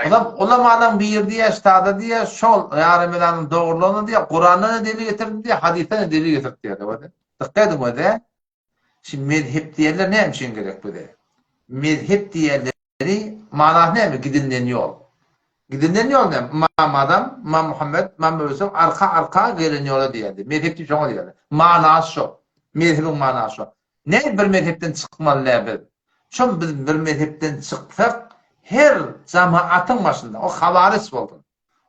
Olam ulamalaň biri diýýär, ştada diýýär, şol ýaremezanyň dogrulygyny diýýär, Kurandan-da delil getirdim diýýär, hadysdan-da delil getirip diýýär. Dykgat ediň öze. Şimdi mezhep diýenler näme üçin gerek bize? Mezhep diýenleri manasy näme? Gidilinen ýol. Gidilinen ýol näme? Ymam Azam, Ymam Muhammed, Ymam Ebu arka arka gelen ýola diýerdi. Mezhep diýip şoňa diýerler. Manasy şo. Mezhebiň manasy şo. Näme bir mezhepden çykmaly däl biz? Şol biz bir mezhepden çyksak, her jamaatyň başynda, o hawaryç bolsun,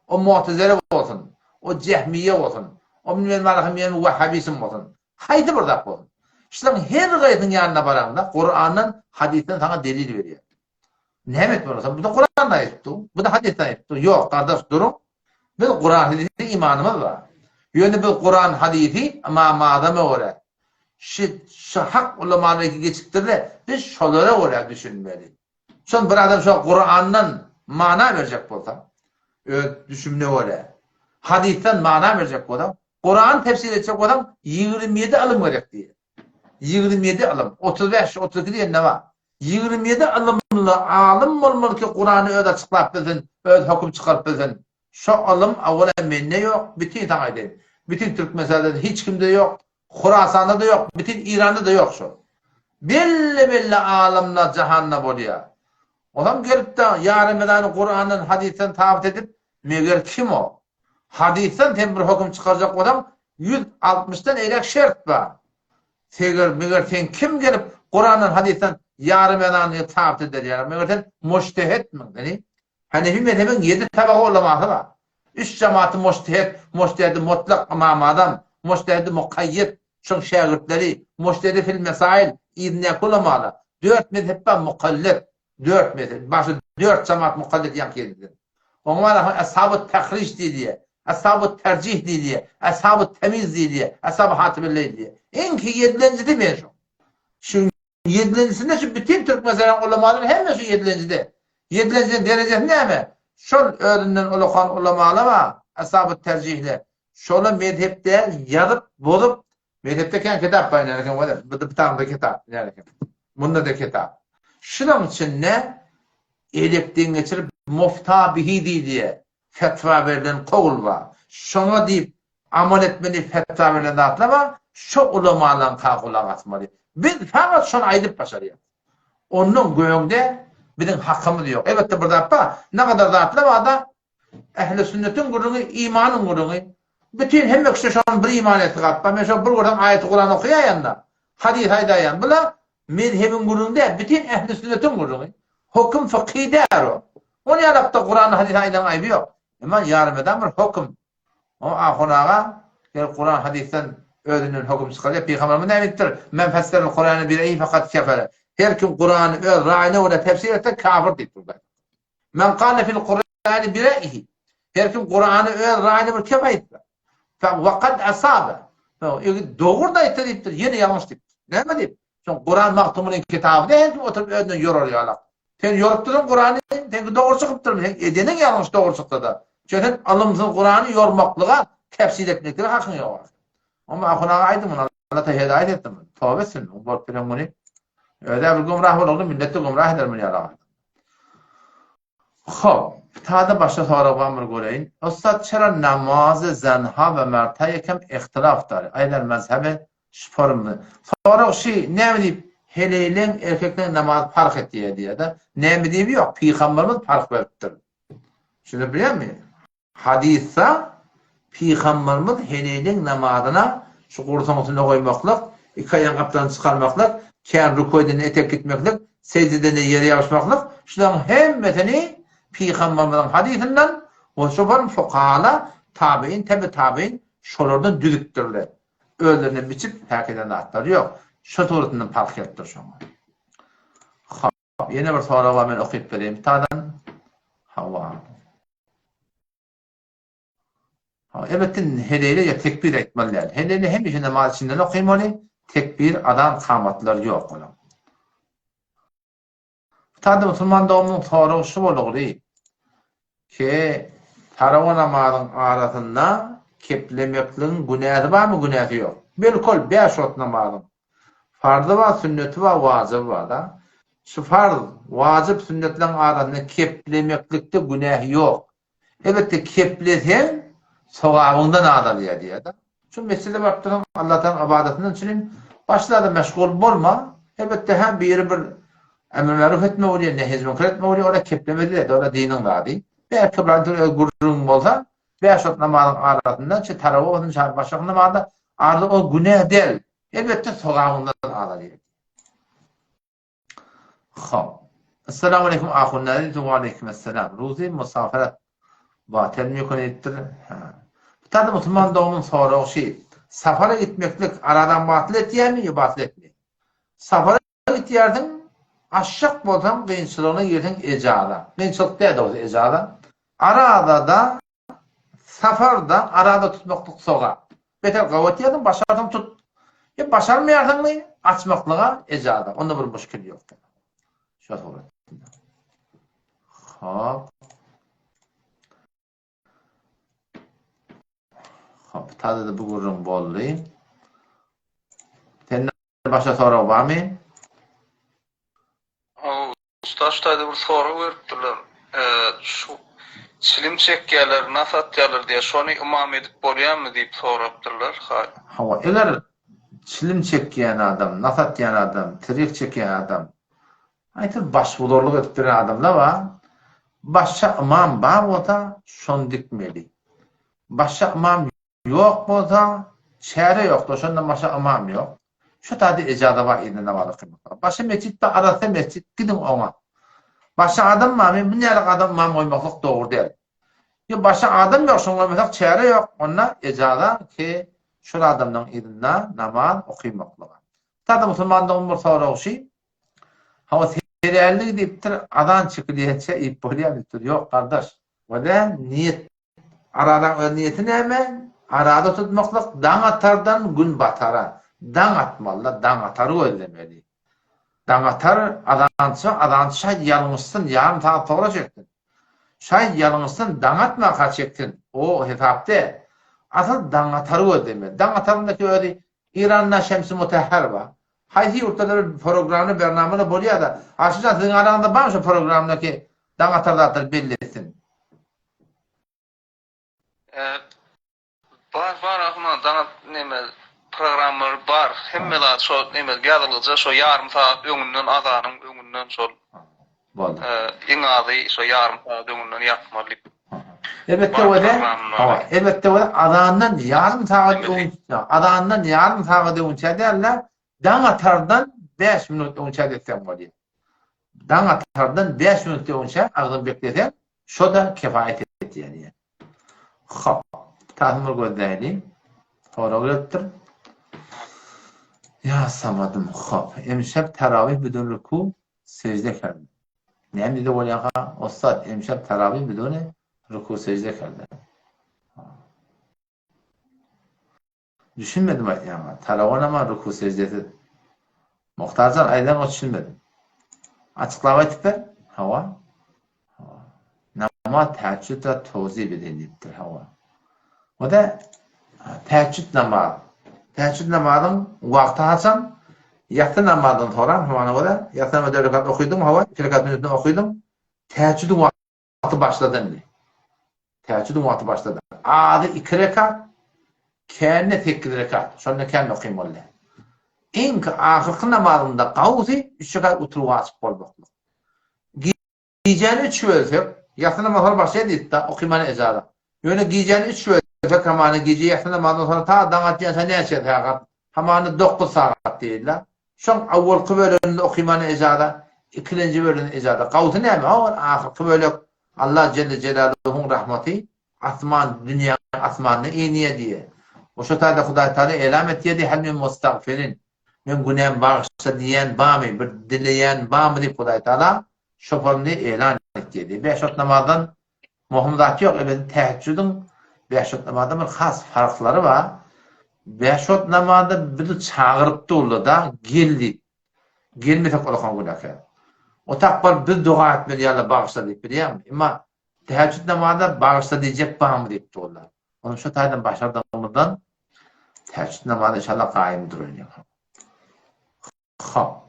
O mu'tezile bolsun, o jehmiýe bolsun, o bilmem barahym ýene wahhabizm bolsun, haýsy bir zat bolsun. Şularyň her gaýsynyň ýanyna baraňda Kurandan, hadysdan saňa delil berýär. Näme etmeli bolsa, bu-da Kuranda aýdypdy, bu-da hadysda aýdypdy. Ýok, gardaş, duruň. Biz Kuran hadysy imanymyz bar. Ýöne biz Kuran hadysy Ymam Azama görä, şu şu hak ulamalar geçipdirler, biz şolara görä düşünmeli. Şol bir adam şo Kurandan mana berjek bolsa, öz düşümine görä, hadysdan mana berjek bolsa, Kurany tefsir etjek bolsaň, 27 ylym gerek diýýär. 27 ylym, 35, 32 diýende bar. 27 ylymly alym bolmaly ki, Kurany öz açyklap bilsin, öz höküm çykaryp bilsin. Şo ylym awala mende ýok, bütin saňa aýdaýyn. Bütin Türkmenistanda hiç kimde ýok, Horasanda-da ýok, bütin Iranda-da ýok şol. Belli-belli alymlar jahanda bolýar. Olam gelip-de ýaremezany Kurandan, hadysdan sabyt edip, meger kim o? Hadysdan sen bir höküm çykarjak bolsaň, 160-dan eýläk şert bar. Seger, meger sen kim gelip Kurandan, hadysdan ýaremezany sabyt eder ýaly? Meger sen mujtehetmiň? Ýani Hanefi mezhebiň ýedi tabaga ulamasy bar. Üç jamaty mujtehit, mujtehidi mutlak, Ymam Azam, mujtehidi mukaýýet, şoň şägirtleri, mujtehidi fil mesail, yzyndaky ulamalar. Dört mezhep bar mukallit, dört mezhep, başy dört jamaat mukallit ýaňky ýediden. Oňa bar ashabu tahrij diýilýär. Ashabu tercih diýilýär, ashabu temiz diýilýär, ashabu hatibelleýl diýilýär. Iňki ýedilenjisi men şo. Şu ýedilenjisinde şu bütin Türkmenistanyň ulamalary hemme şu ýedilenjide. Ýedilenjiniň derejesi näme? Şol özünden ulakan ulamalar bar, ashabu tercihler. Şola mezhep däl, ýazyp, bozup, mezhepde kän kitap bar ine eken, bu da bir kitap ine eken. Munda-da kitap. Şunuň içinde elekden geçirip mufta bihi diýilýär. Fetwa berlen kowul bar. Şoňa diýip amal etmeli fetwa berlen zatlar bar. Şo ulamalaryňka gulak asmaly. Biz fakat şony aýdyp başarýas. Ondan göňde biziň hakymyz ýok. Elbetde bir zat bar. Nagadar zatlar barda Ähli sünnetiň gürrüňi imanyň gürrüňi. Bütin hemme kişide şonuň bir iman etikat bar. Men şo bir görsem aýaty Kuran okaýaýan-da, hadys aýdaýan. Bula mezhebiň gürrüňi däl, bütin ähli sünnetiň gürrüňi. Höküm fykhy däl o. Ony ýalakda Kurany hadysy aýdan aýby ýok. Emma ýarymedam bir höküm. O ahun aga gel Kuran hadysdan özünden höküm çykarýar. Pygamberimiz näme diýipdir? Men fesserel Kurany bi reýi fakat kefere. Her kim Kurany öz raýyna görä tefsir etse kafir diýipdir. Men kale fil Kur'ani bi re'ihi. Her kim Kur'any öz raýyna bir kep aýtsa. Fe waqad asabe. Eger dogry da aýtsa diýipdir, ýene ýalňyş diýipdir. Näme diýip? Şoň Kur'an Magtymgulyň kitaby däl, her kim oturyp özünden ýorar ýalak. Sen ýorup dursuň Kur'any, seňki dogry çykypdyrmy? Sen edeniň ýalňyş dogry çyksa-da. Çünki sen ylymsyz Kur'any ýormaklyga, tefsir etmeklige hakyň ýok. Onda ahun aga aýdyň muny, Allah ta hedaýat etsin muny. Toba etsin, bolup bilen muny. Özä bir gümrah bolagdy, millet-de gümrah eder muny ýaly adam. Hop, tada başga sorag barmy bir göreýin. Ussat çera namazy zenha we merta ýekem ihtilaf dary. Aýlar mezhebe şformy. Sorag şi näme diýip heleýleň erkekleň namazy parh etýär diýýär-de. Näme diýip ýok, pygamberimiz parh beripdir. Şuny bilýärmi? Hadysda Pygamberimiz heleýleň namazyna şu gursagyň üstünde goýmaklyk, iki aýagyň gapdalyny çykarmaklyk, kän ruku edende etek gitmeklik, sežde edende ýere ýapyşmaklyk, şularyň hemmesini Pygamberimiziň hadysyndan we şo bir fukahalar, tabein, tebe tabein şolardan düzüpdirler. Özlerine biçip päk eden zatlary ýok. Şo suratyndan parh gelipdir şoňa. Hop, ýene bir sorag bar men okyp bereýin bir tadan. Hawa. Ha, elbetde heleýle ýa tekbir aýtmaly däl. Heleýle hemişe namaz içinden okymaly, tekbir, azan, kamatlar ýok onuň. Bu taýda musulman doganymyň soragy şu bolugly, ke tarawa namazyň arasynda keplemekligiň günäsi barmy, günäsi ýok? Belkol bäş wagt namazyň farzy bar, sünneti bar, wajyby bar-da. Şu farz, wajyp, sünnetleriň arasynda keplemeklikde günäh ýok. Elbetde kepleseň sogabyňdan azalýar diýýär-de. Şu mesjide baryp dursaň Allatagalaň ybadatyndan üçin başga zada meşgul bolma. Elbetde hä biri bir emr maruf etme bolýar, nehi müňker etme bolýar, ora keplemeli-de, ora diniň zady. Belki bir öz gürrüňiň bolsa, bäş wagt namazyň arasynda, çe tarawa bolsun, çe başga namazda arada o günä däl. Elbetde sogabyňdan azalýar. Hop. Essalamu aleýkum ahun nädip we aleýkum esselam. Ruzy musafarat batel mümkin edipdir. Ha. Bu taýda musulman doganymyň soragy şi. Safara gitmeklik aradan batyl etýärmi ýa batyl etmeýärmi? Safara gitýärsiň, aşşak bolsaň kynçylygyna girseň ejaza. Kynçylyk däl dogrusy ejaza. Arazada Safarda arada tutmaklyk sogap. Beter gawy etýärsiň, başarsaň tut. Ýa başarmaýarsyňmy, açmaklyga ejaza. Onda bir muşkil ýok. Şo suratda. Hop. Hop, tada-da bu gürrüň boldy. Sende başga sorag barmy? Usta şu taýda bir sorag beripdirler. Şu çilim çekýärler, nas atýarlar diýýär. Şony ymam edip bolýarmy diýip sorapdyrlar. Hawa, eger çilim çekýän adam, nas atýan adam, tirik çekýän adam, aýtym başbozarlyk edip ýören adamlar bar. Başga ymam bar bolsa, şony dikmeli. Başga ymam Ýok bolsa, çäre ýokdur, şondan başga ymam ýok. Şu taýda ejaza bar yzyna namaz okymaklyga. Başga metjit bar, arassa metjit, gidiň oňa. Başga adam barmy, bu nälik adam ymam goýmaklyk dogry däl. Ýa başga adam ýok, şoňa goýmasak çäre ýok, onda ejaza ki şol adamlaryň yzynda namaz okymaklyga. Bu taýda musulman dogan bir soragy şi, hawa serälli diýipdir, azan çekilýänçä iýip bolýar diýipdir. Ýok gardaş, o däl, niýet. Arazaň öz niýeti näme? Araza tutmaklyk daň atardan gün batara. Daň atmaly-da, daň atary gözlemeli. Daň atar, azança, azançy şaýt ýalňyşsyn, ýarym sagat soňra çeksin. Şaýt ýalňyşsyn, daň atmaka çeksin. O hesap däl. Asyl daň atary gözlemeli. Daň ataryndaky özi Iranda Şemsi Mutahhar bar. Haýsy ýurtda-da bir programny, bernamada bolýar-da. Aşyrjan siziň araňyzda barmy şo programdaky daň atar zatlary belli etsin. Bar bar ahun daň neme programmalary bar. Hemme zat şo neme ýazylgyja şo ýarym sagat öňünden azanyň öňünden şol. Boldy. Iň azy şo ýarym sagat öňünden ýatmaly diýip. Elbetde wede, hawa, elbetde wede azandan ýarym sagat öňçä, azandan ýarym sagat öňçä däl-de, daň atardan 5 minut öňçä etseň bolýar. Daň atardan 5 minut öňçä agzyňy bekleseň, şo-da kefaýet edýär diýýär. Hop, tasym bir gözläýli. Sorag gelipdir. Ýa Samadym, hop. Emşep terawih bidun ruku sejde kerdi. Näme diýdi bolýarka? Ussat, emşep terawih bidun ruku sejde kerdi. Düşünmedim aýtýaňa. Tarawa nama ruku sejdesiz. Muhtarjan aýdaňa düşünmedim. Açyklap aýtyp ber. Hawa. Hawa. Namaz täheccüd we towzi beden diýipdir. Hawa. O-da täheccüd namaz. Täheccüd namazyň wagty haçan? Ýassy namazdan soran, hamana görä, ýassy namaz dört rekat okydyň, hawa, iki rekat sünnetini okydyň. Täheccüdiň wagty başlady indi. Täheccüdiň wagty başlady. Azy iki rekat, kände sekiz rekat. Şonda kän okyn boldy. Iňki ahyrky namazyňda gawsy üç rekat witr wajyp bolmaklyk. Gijäni üç bölsek, ýassy namazdan soňra başlaýar diýdik-de, okymana ejaza. Ýöne gijäni üç bölsek, hamana gije ýassy namazyndan soňra ta daň atýança näçe sagat? Hamana dokuz sagat diýeli-de. Şoň awwalky böleginde okymana ejaza, ikilenji böleginde ejaza. Gawsy näme? Ol ahyrky bölek Allah jelle jelaluhuň rahmaty asman, dünýäniň asmanyna inýär diýýär. Oşo taýda Hudaý Taala elam etýär diýýär, Hal min mustagfirin. Men günämi bagyşla diýýän barmy, bir dileýän barmy diýip Hudaý Taala şoparyny elan etýär diýýär. Bäş wagt namazdan möhüm zat ýok, elbetde täheçjüdiň bäş wagt namazdan bir has farklary bar. Bäş wagt namazda bizi çagyryp durlar-da, gel diýip. Gelmesek olakan günäkär. Otap baryp biz doga etmeli ýa-da bagyşla diýip bilýäňmi? Emma täheçjüd namazda bagyşla diýjek barmy diýip durlar. Onuň şu taýdan başardygymyzdan täheçjüd namazy inşallah gaýym durulýar. Hop.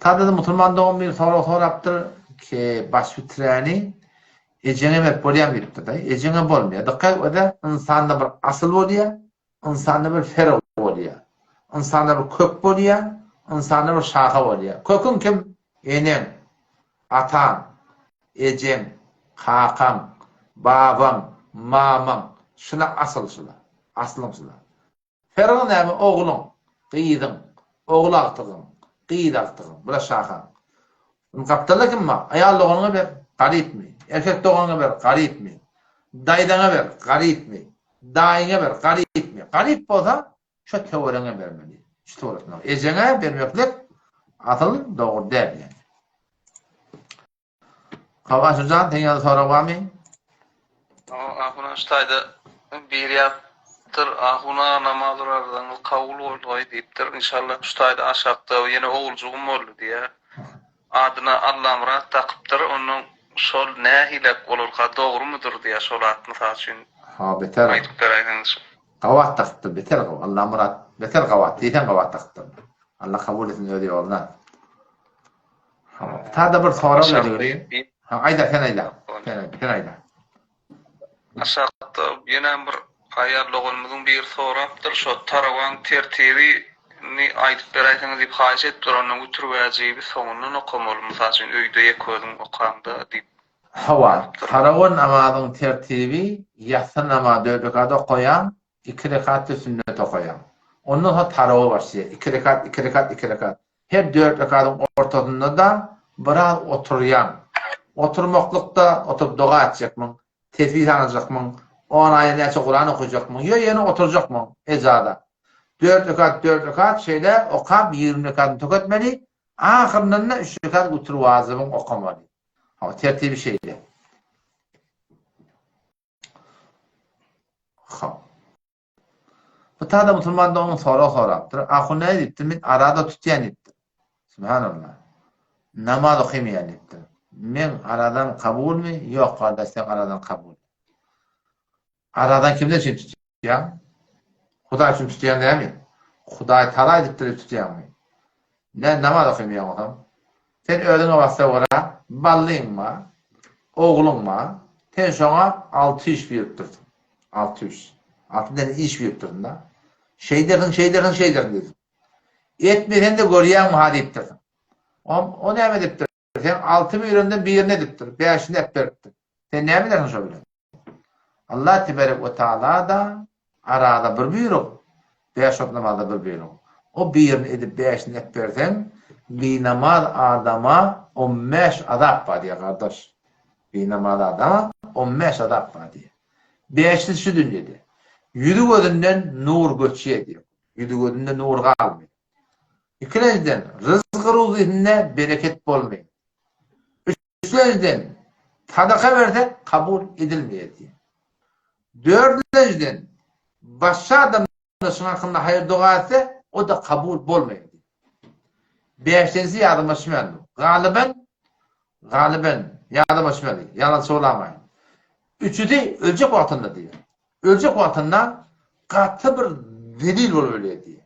Sada-da musulman dogan bir sorag sorapdyr ki, baş biträni ejeňe berip bolýarmy diýipdir-de. Ejeňe bolmaýar. Dykgat öde ynsanda bir asyl bolýar, ynsanda bir ferg bolýar. Ynsanda bir kök bolýar, ynsanda bir şaha bolýar. Köküň kim? Eneň, ataň, ejeň, kakaň, babaň, mamaň. Şular asyl şular. Aslyň şular. Fergy näme ogluň, gyzyň, ogul agtygyň, gyz agtygyň, bular şahaň. Indi gapdalda kim bar? Aýal doganyňa ber, garypmy? Erkek doganyňa ber, garypmy? Daýzaňa ber, garypmy? Daýyňa ber, garypmy? Garyp bolsa, şo töweregiňe bermeli. Şu töwerekine. Ejeňe bermeklik asyl dogry däl ýaly. Hawa Aşyrjan seň ýaly sorag barmy? Ahun şu taýda biri ýazypdyr Ahun aga namaz orazaňyz kabul bolgaý diýipdir inşallah şu taýda aşakda ýene oguljygym boldy diýýär adyna Allamyrat dakypdyr onnoň şol nähilek bolarka dogrumydyr diýýär şol at mysal üçin Ha beter aýdyp beräýseňiz. Gabat dakypdyr beter gowy Allamyrat beter gabat diýseň gabat dakypdyr Allah kabul etsin öz ýoluna. Tada bir sorag berdi. Ha, aýda sen aýda. Sen, sen aýda. Aşakda ýene bir aýal doganymyzyň biri sorapdyr, şo tarawaň tertibini aýdyp beräýseňiz diýip haýyş edipdir, ondan witr wäjibi soňundan okamaly, mysal üçin öýde ýeke özüň okaňda diýip. Hawa, tarawa namazyň tertibi ýassy namaz dört rekat okaýaň, iki rekat-da sünnet okaýaň. Ondan soň tarawa başlaýar, iki rekat, iki rekat, iki rekat. Her dört rekadyň ortasynda-da biraz oturýaň. Oturmaklykda oturyp doga etjekmiň, tesbih sanajakmyň, on aýa näçe Kuran okajakmyň, ýa ýene oturjakmyň ejaza. Dört rekat, dört rekat şeýle okap 20 rekadyny tüketmeli, ahyryndan-da üç rekat witr wajybyň okamaly. Hawa, tertibi şeýle. Hop. Bu tada musulman dogan sorag sorapdyr. Ahun näme diýipdir? Men arada tutýan diýipdir. Subhanallah. Namaz okamaýan diýipdir. Men aradan kabulmy? Ýok, gardaş, sen aradan kabul. Aradan kimden üçin tutýaň? Hudaý üçin tutýaň dämi? Hudaý tala edipdir diýip tutýaňmy? Nä namaz okamaýaň onsoň? Sen özüňe bassa görä, ballyň bar, ogluň bar, sen şoňa alty iş buýrupdyrsyň. Alty iş. Alty däne iş buýrupdyrsyň-da. Şeýdersiň, şeýdersiň, şeýdersiň diýipsiň. Etmeseň-de görýäňmi ha diýipdirsiň. O, o näme edipdir? Sen alty buýrandan birini edipdir, bäşini äpberipdir. Sen näme edersiň şo bilen? Allah teberek we taala-da arada bir buýruk, bäş wagt namazda bir buýruk. O birini edip bäşini etberseň, binamaz adama on bäş azap bar diýýär gardaş. Binamaz adama on bäş azap bar diýýär. Bäşisi şu dünýede. Ýüzi gözünden nur göçýär diýýär. Ýüzi gözünde nur galmaýar. Ikilenjiden, ryzgy-ruzysynda bereket bolmaýar. Üçlenjiden, sadaka berse kabul edilmeýär diýýär. Dördünjiden, başga adamlar şuň hakynda haýyr-doga etse, o-da kabul bolmaýar diýýär. Bäşinjisi ýadyma düşmändir. Galyban, galyban, ýadyma düşmedi, ýalan söylamaýyn. Üçüsi öljek wagtynda diýýär. Öljek wagtynda gaty bir zelil bolup ölýär diýýär.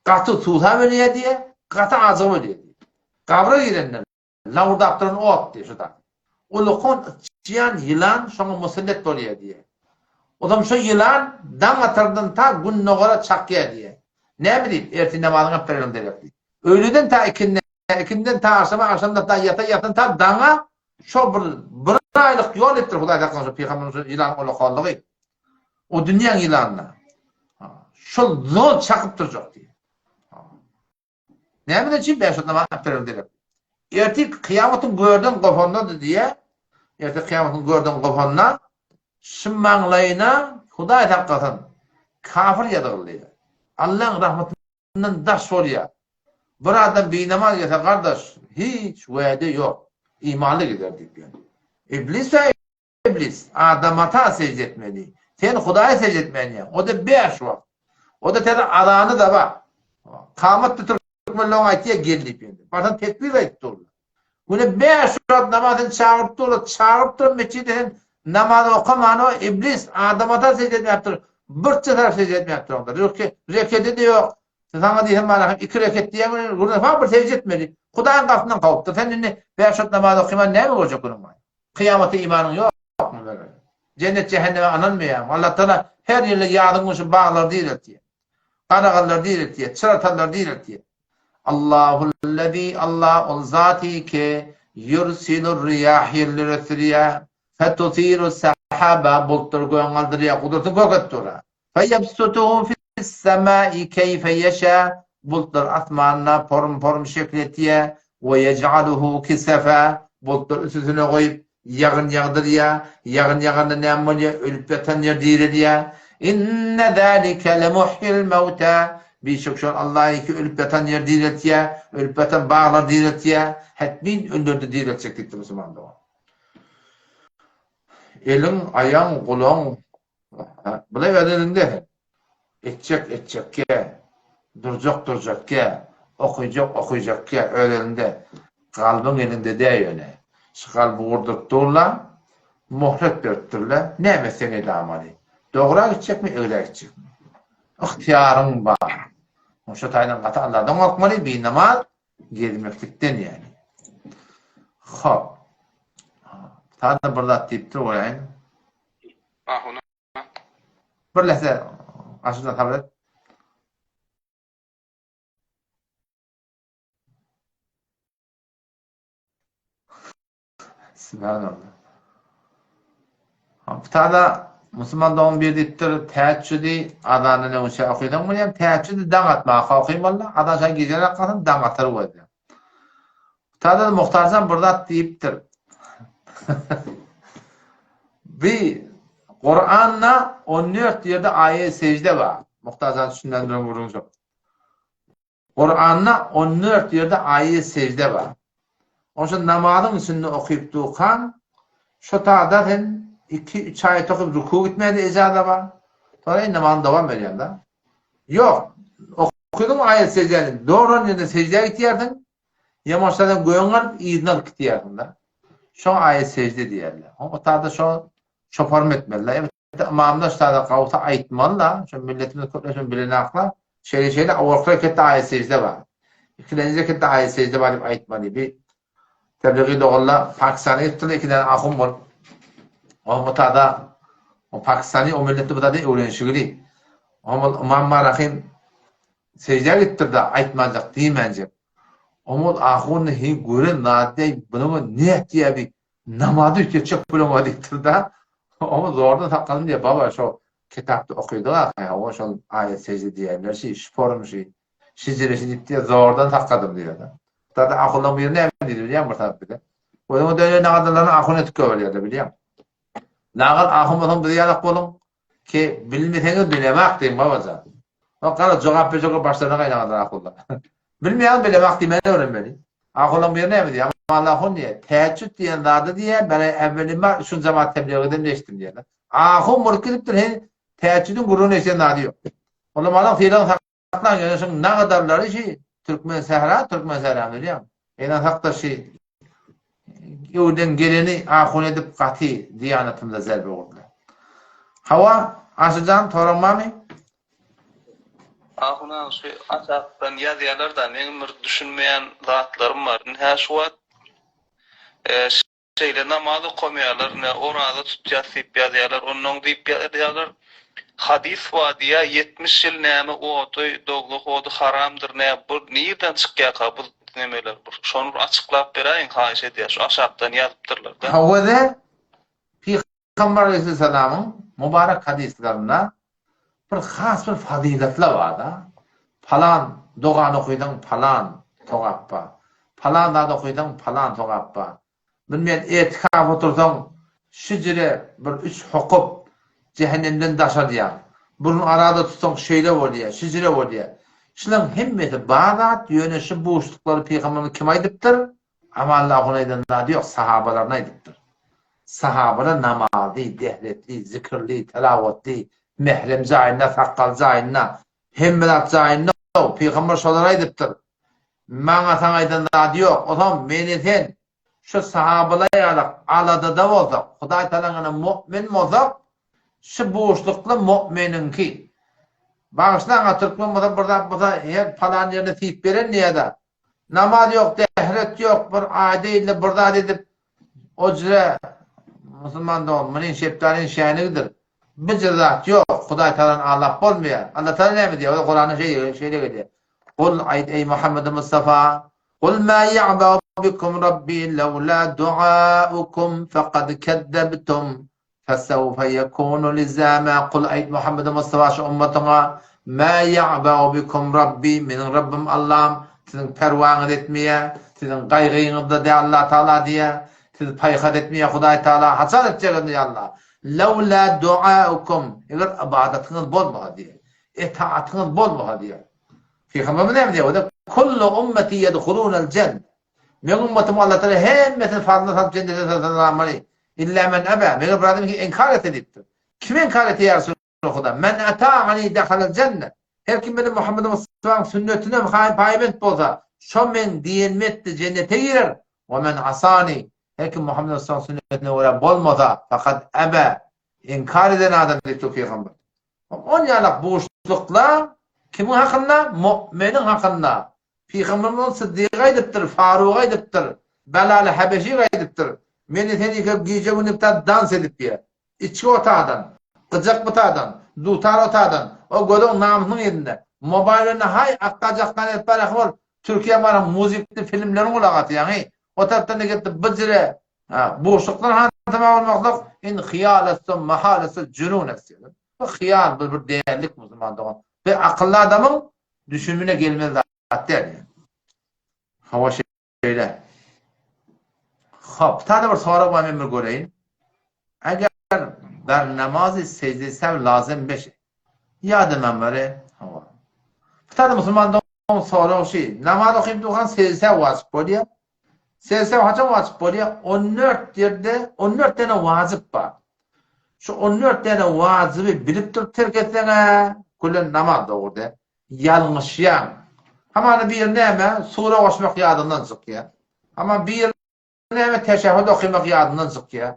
Gaty suwsap ölýär diýýär, gaty ajygyp ölýär diýýär. Gabra girenden Lawurdap duran ot diýýär şu zat. Ulukon ykjyan ýylan şoňa musallet bolýar diýýär. Ozam şo ýylan daň atardan ta gündogara çakýar diýýär. Näme diýip, ertir namazyňy alyp bereliň derek diýip. Öýleden ta ikindä, ikindiden ta agşama, agşamdan ta ýata, ýatdan ta daňa şo bir bir aýlyk ýol diýipdir Hudaý saklasyn şo pygamberimiz şo ýylanyň ulakanlygy. O dünýäň ýylanyna. Şol zol çakyp durjak diýýär. Näme üçin bäş namaz aýtdyrar diýip. Ertir kyýamatyň görden gopanda diýýä. Ertir kyýamatyň görden gopanda şu maňlaýyna Hudaý saklasyn kafir ýazyldy. Allaň rahmatyndan daş bolýar. Bir adam binamaz gelse gardaş hiç wede ýok. Imanly gider diýip ýa. Iblis Iblis, Adamata sežde etmeli. Sen Hudaýa sežde etmänýäň. O-da bäş wagt. O-da täze azany-da bar. Kamat-da türkmenleň aýtýar gel diýip indi. Barsaň tekbir aýdyp durlar. Güne bäş wagt namaz seni çagyryp durlar. Çagyryp duran metjide sen namaz okaman o Iblis Adamata sežde etmäp dur. Burça tarap sežde etmäp dur onda. Rekedi-de ýok. Saňa diýsem mana hem iki reket diýýän güne bir sežde etmeli. Hudaýyň gapysyndan kowupdyr. Sen indi bäş wagt namaz okyman näme görjek günüň bar? Kyýamata imanyň ýokmy beri? Jennet jähenneme ynanmaýaňmy? Allah Taala her ýylda ýazyň gün şu baglary direltýär. Garagallary direltýär, çyratallary direltýär. Allahullezî Allah ol zaty ki ýursilur riýah ýelleri ösdürýär. Fetusiru sahaba bultlary göge galdyrýar, gudratyny görkezip dur. Feýebsutuhu fis-semai keýfe ýeşa, Bultlar asmanda porum-porum şekil etýär, we ýej'aluhu kisefa, bultlar üstüsine goýup, ýagyn ýagdyrýar, ýagyn ýaganda näme bolýar, ölüp ýatan ýer direlýär. Inne zalike lemuhyil mewta, Bişek şol Allahy ki ölüp ýatan ýer direltýär, ölüp ýatan baglar direltýär, hetmin ölüleri-de direltjek diýipdir musulman dogan. Eliň, aýagyň, gulagyň Bula öz elinde sen. Etjek etjekge, durjak durjakge, okyjak okyjakge öz elinde. Kalbyň elinde dä ýöne. Şu kalby gurduryp durla, mohlet berip durla, näme etseň edamaly. Dogra gitjekmi, egrä gitjekmi? Ygtyýaryň bar. Şo taýdan gaty Alladan gorkmaly, binamaz gezmeklikden ýaly. Hop. Sada bir zat diýip dur goýaýyn. Ahuna. Bir lese aşydan sabyr et. Subhanallah. Tada musulman dogan bir diýipdir, täheçjüdi azandan öňçä okysaň bolýar, täheçjüdi daň atmaka okymaly, azan şa gije kalsyn daň atar bolýar. Tada Muhtarjan bir zat diýipdir. Bi Kur'anda 14 ýerde aýe sejde bar. Muhtarjan düşünendiren gürrüň şo. Kuranda on dört ýerde aýy sejde bar. Onşa namazyň içinde okyp durkaň, şo tada sen iki, üç aýat okyp ruku gitmäne ijaza bar. Soňra indi namazyny dowam berýäň-de. Ýok, okydyň aýat seždäni, dogran ýerinde seždä gitýärsiň, ýamaşlardan göwün galyp yzyna alyp gitýärsiň-de. Şoňa aýat sežde diýerler. O tada şo şoparym etmeli-de. Elbetde ymamlar şu tada gawsa aýtmaly-da, şo milletimiz köplenç şony bilenaklar. Şeýle-şeýle owalky reketde aýat sežde bar. Ikilenji reketde aýat sežde bar diýip aýtmaly. Bir Tebligi doganlar Pakistana gitdiler, iki däne ahun bolup. O tada o Pakistany o milletde bu zady öwrenişigili. Ol Ymam Marahim seždä gitdir-de aýtmanjak, diýmänjek. Ol ahuny hi gören zady deý, bunuňa nätdi ýa bi namazy üýtgetjek bulaňa diýipdir-de. Ol zordan sakladym diýýär, baba şo kitapda okydyk ahy, hawa şol aýat sežde diýýärler şi, şporym şi. Şejeresi diýip diýýär, zordan sakladym diýýär-de. Tada ahunlaryň biri näme diýdi bilýäňmi bir saat bize? Özüňe dönen nagadalaryny ahun etip goýberýärler bilýäňmi? Nagal ahun bolsaň biz ýalak boluň, ki bilmeseňiz bilemak diýiň babajan. O gara jogap berjek başlaryna gaýnagadar ahunlar. Bilmeýäň bilemak diýmeni öwrenmeli. Ahunlaryň biri näme diýýär? Aman ahun diýýär. Täjjüd diýen zady diýýär, men äwweli bar şun jemaat tebliginden eşitdim diýýär. Ahun bolup gidipdir, hen täjjüdiň gürrüňini eşiden zady ýok. Ulamalaryň sylagyny Saklaň ýöne şuň nagadarlary şi türkmen sähra türkmen sährany bilýäň. Eýran hakda şi öwden geleni ahun edip gaty diýanatymyza zerbe urdular. Hawa Aşyjan soraň barmy? Ahun aga şu aşakdan ýazýalarda meňem bir düşünmeýän zatlarym bar. Ynha şu wagt Şeýle namaz okamaýarlar, ine, oraza tutýas diýip ýazýarlar, onnoň diýip ýazýarlar, hadys bar diýýär, 70 ýyl näme ody, dowzah ody haramdyr, nä, bu nirden çykýarka bu nemeler, bir şony bir açyklap beräýiň haýyş edýän, şu aşakdan ýazypdyrlar-da. Hawa-da, Pygamber aleýhissalamyň mubarek hadyslarynda bir has bir fazyletler bar-da. Palan dogany okysaň palan sogap bar. Palan zat okysaň palan sogap bar. Bilmeýän etikaf otursaň şijire bir üç hokup jähennemden daşalýaň. Burun arada tutsaň şeýle bolýar, şijire bolýar. Şulaň hemmesi bar zat, ýöne şu buşluklary pygamberimiz kim aýdypdyr? Amanlahuň aýdan zady ýok, sahabalaryna aýdypdyr. Sahabalar namazly, dehretli, zikirli, telawatly, mährem jaýynda, sakgal jaýynda, hemme zat jaýynda-ow, pygamber şolara aýdypdyr. Maňa saňa aýdan zady ýok. Onsoň meni sen şu sahabalar ýalak aladada bolsak, Hudaý talaňyna mu'min bolsak, şu buşlukly mu'miniňki. Bagyşlaň-a, türkmen bolsa bir zat bolsa her palan ýerine siýip beren diýýär-de. Namaz ýok, dehret ýok, bir aýda ýylda bir zat edip, o jüre musulman dogan, munyň şepdalyň şänigidir. Bijir zat ýok, Hudaý Tagalany aldap bolmaýar. Allah Tagala näme diýýär? O Kuranda şeýle, şeýle gelýär. Kul aýt eý Muhammed Mustafa, Kul ma ya'ba'u bikum Rabbi lawla du'aukum faqad kezzebtum Fesewfe ýekunu lizama, Kul aýt Muhammedi Mustafa şu ummatyňa, Mä ýa'ba'u bikum Rabbi, meniň Rabbym Allam siziň perwaňyzy etmeýär, siziň gaýgyňyzda däl Allah Tagala diýýär, sizi paýhas etmeýär Hudaý Tagala, haçan etjek indi ýa Allah? Lewlâ du'aukum, eger ybadatyňyz bolmasa diýýär, etaatyňyz bolmasa diýýär. Pygamberimiz näme diýýär? O-da, Kullu ummeti ýedhulunel jenne. Meň ummatym Allah Tagala hemmesini fazlyna salyp jennete salamaly. Illa men aba, meger bir adam ki inkar etse diýipdir. Kim inkar etse ýa Resulallah Huda? Men ata'ani dehalel jenne. Her kim meniň Muhammed Mustafanyň sünnetine paýbent bolsa, şo meň diýenimi etdi jennete girer. We men asani, her kim Muhammed Mustafanyň sünnetine görä bolmasa, fakat aba, inkar eden adam diýipdir pygamber. On ýalak buşlukla kimiň hakynda? Mu'miniň hakynda. Pygamberimiz ony Syddyga aýdypdyr, Faruga aýdypdyr, Belaly Habeşige aýdypdyr. Meni sen ýeke gije-gündiz ta dans edip ýer. Içgi otadan, gyjak butadan, dutar otadan, o gözüň namysynyň ýerinde. Mobaýl önünde haý akga-jakgan edip barýaky bol, Türkiýä baran muzikli filmleriň gulak asýaň-y. O tarapdan-da gelipdir bijire buşlukdan hantama bolmaklyk, indi hyýal etse, mahal etse, jünun etse. Bu hyýal, bu bir dälilik musulman dogan. Bu akylly adamyň Düşünmine gelmez zat däl ýa. Hawa şeýle. Hop, tada bir sorag bar men bir göreýin. Eger ber namazy secde sev lazym beş. Ýa men bari. Hawa. Tada musulman dogan sorag şi. Namaz okyp durkan secde sev wajyp bolýar. Secde sev haçan wajyp bolýar? 14 ýerde 14 tane wajyp bar. Şu 14 däne wajyby bilip durup terk etseň-ä, külen namaz dogry däl. Ýalňyşýaň. Hamana biri näme, sura goşmak ýadyňdan çykýar. Hamana biri näme, teşehhüd okamak ýadyňdan çykýar.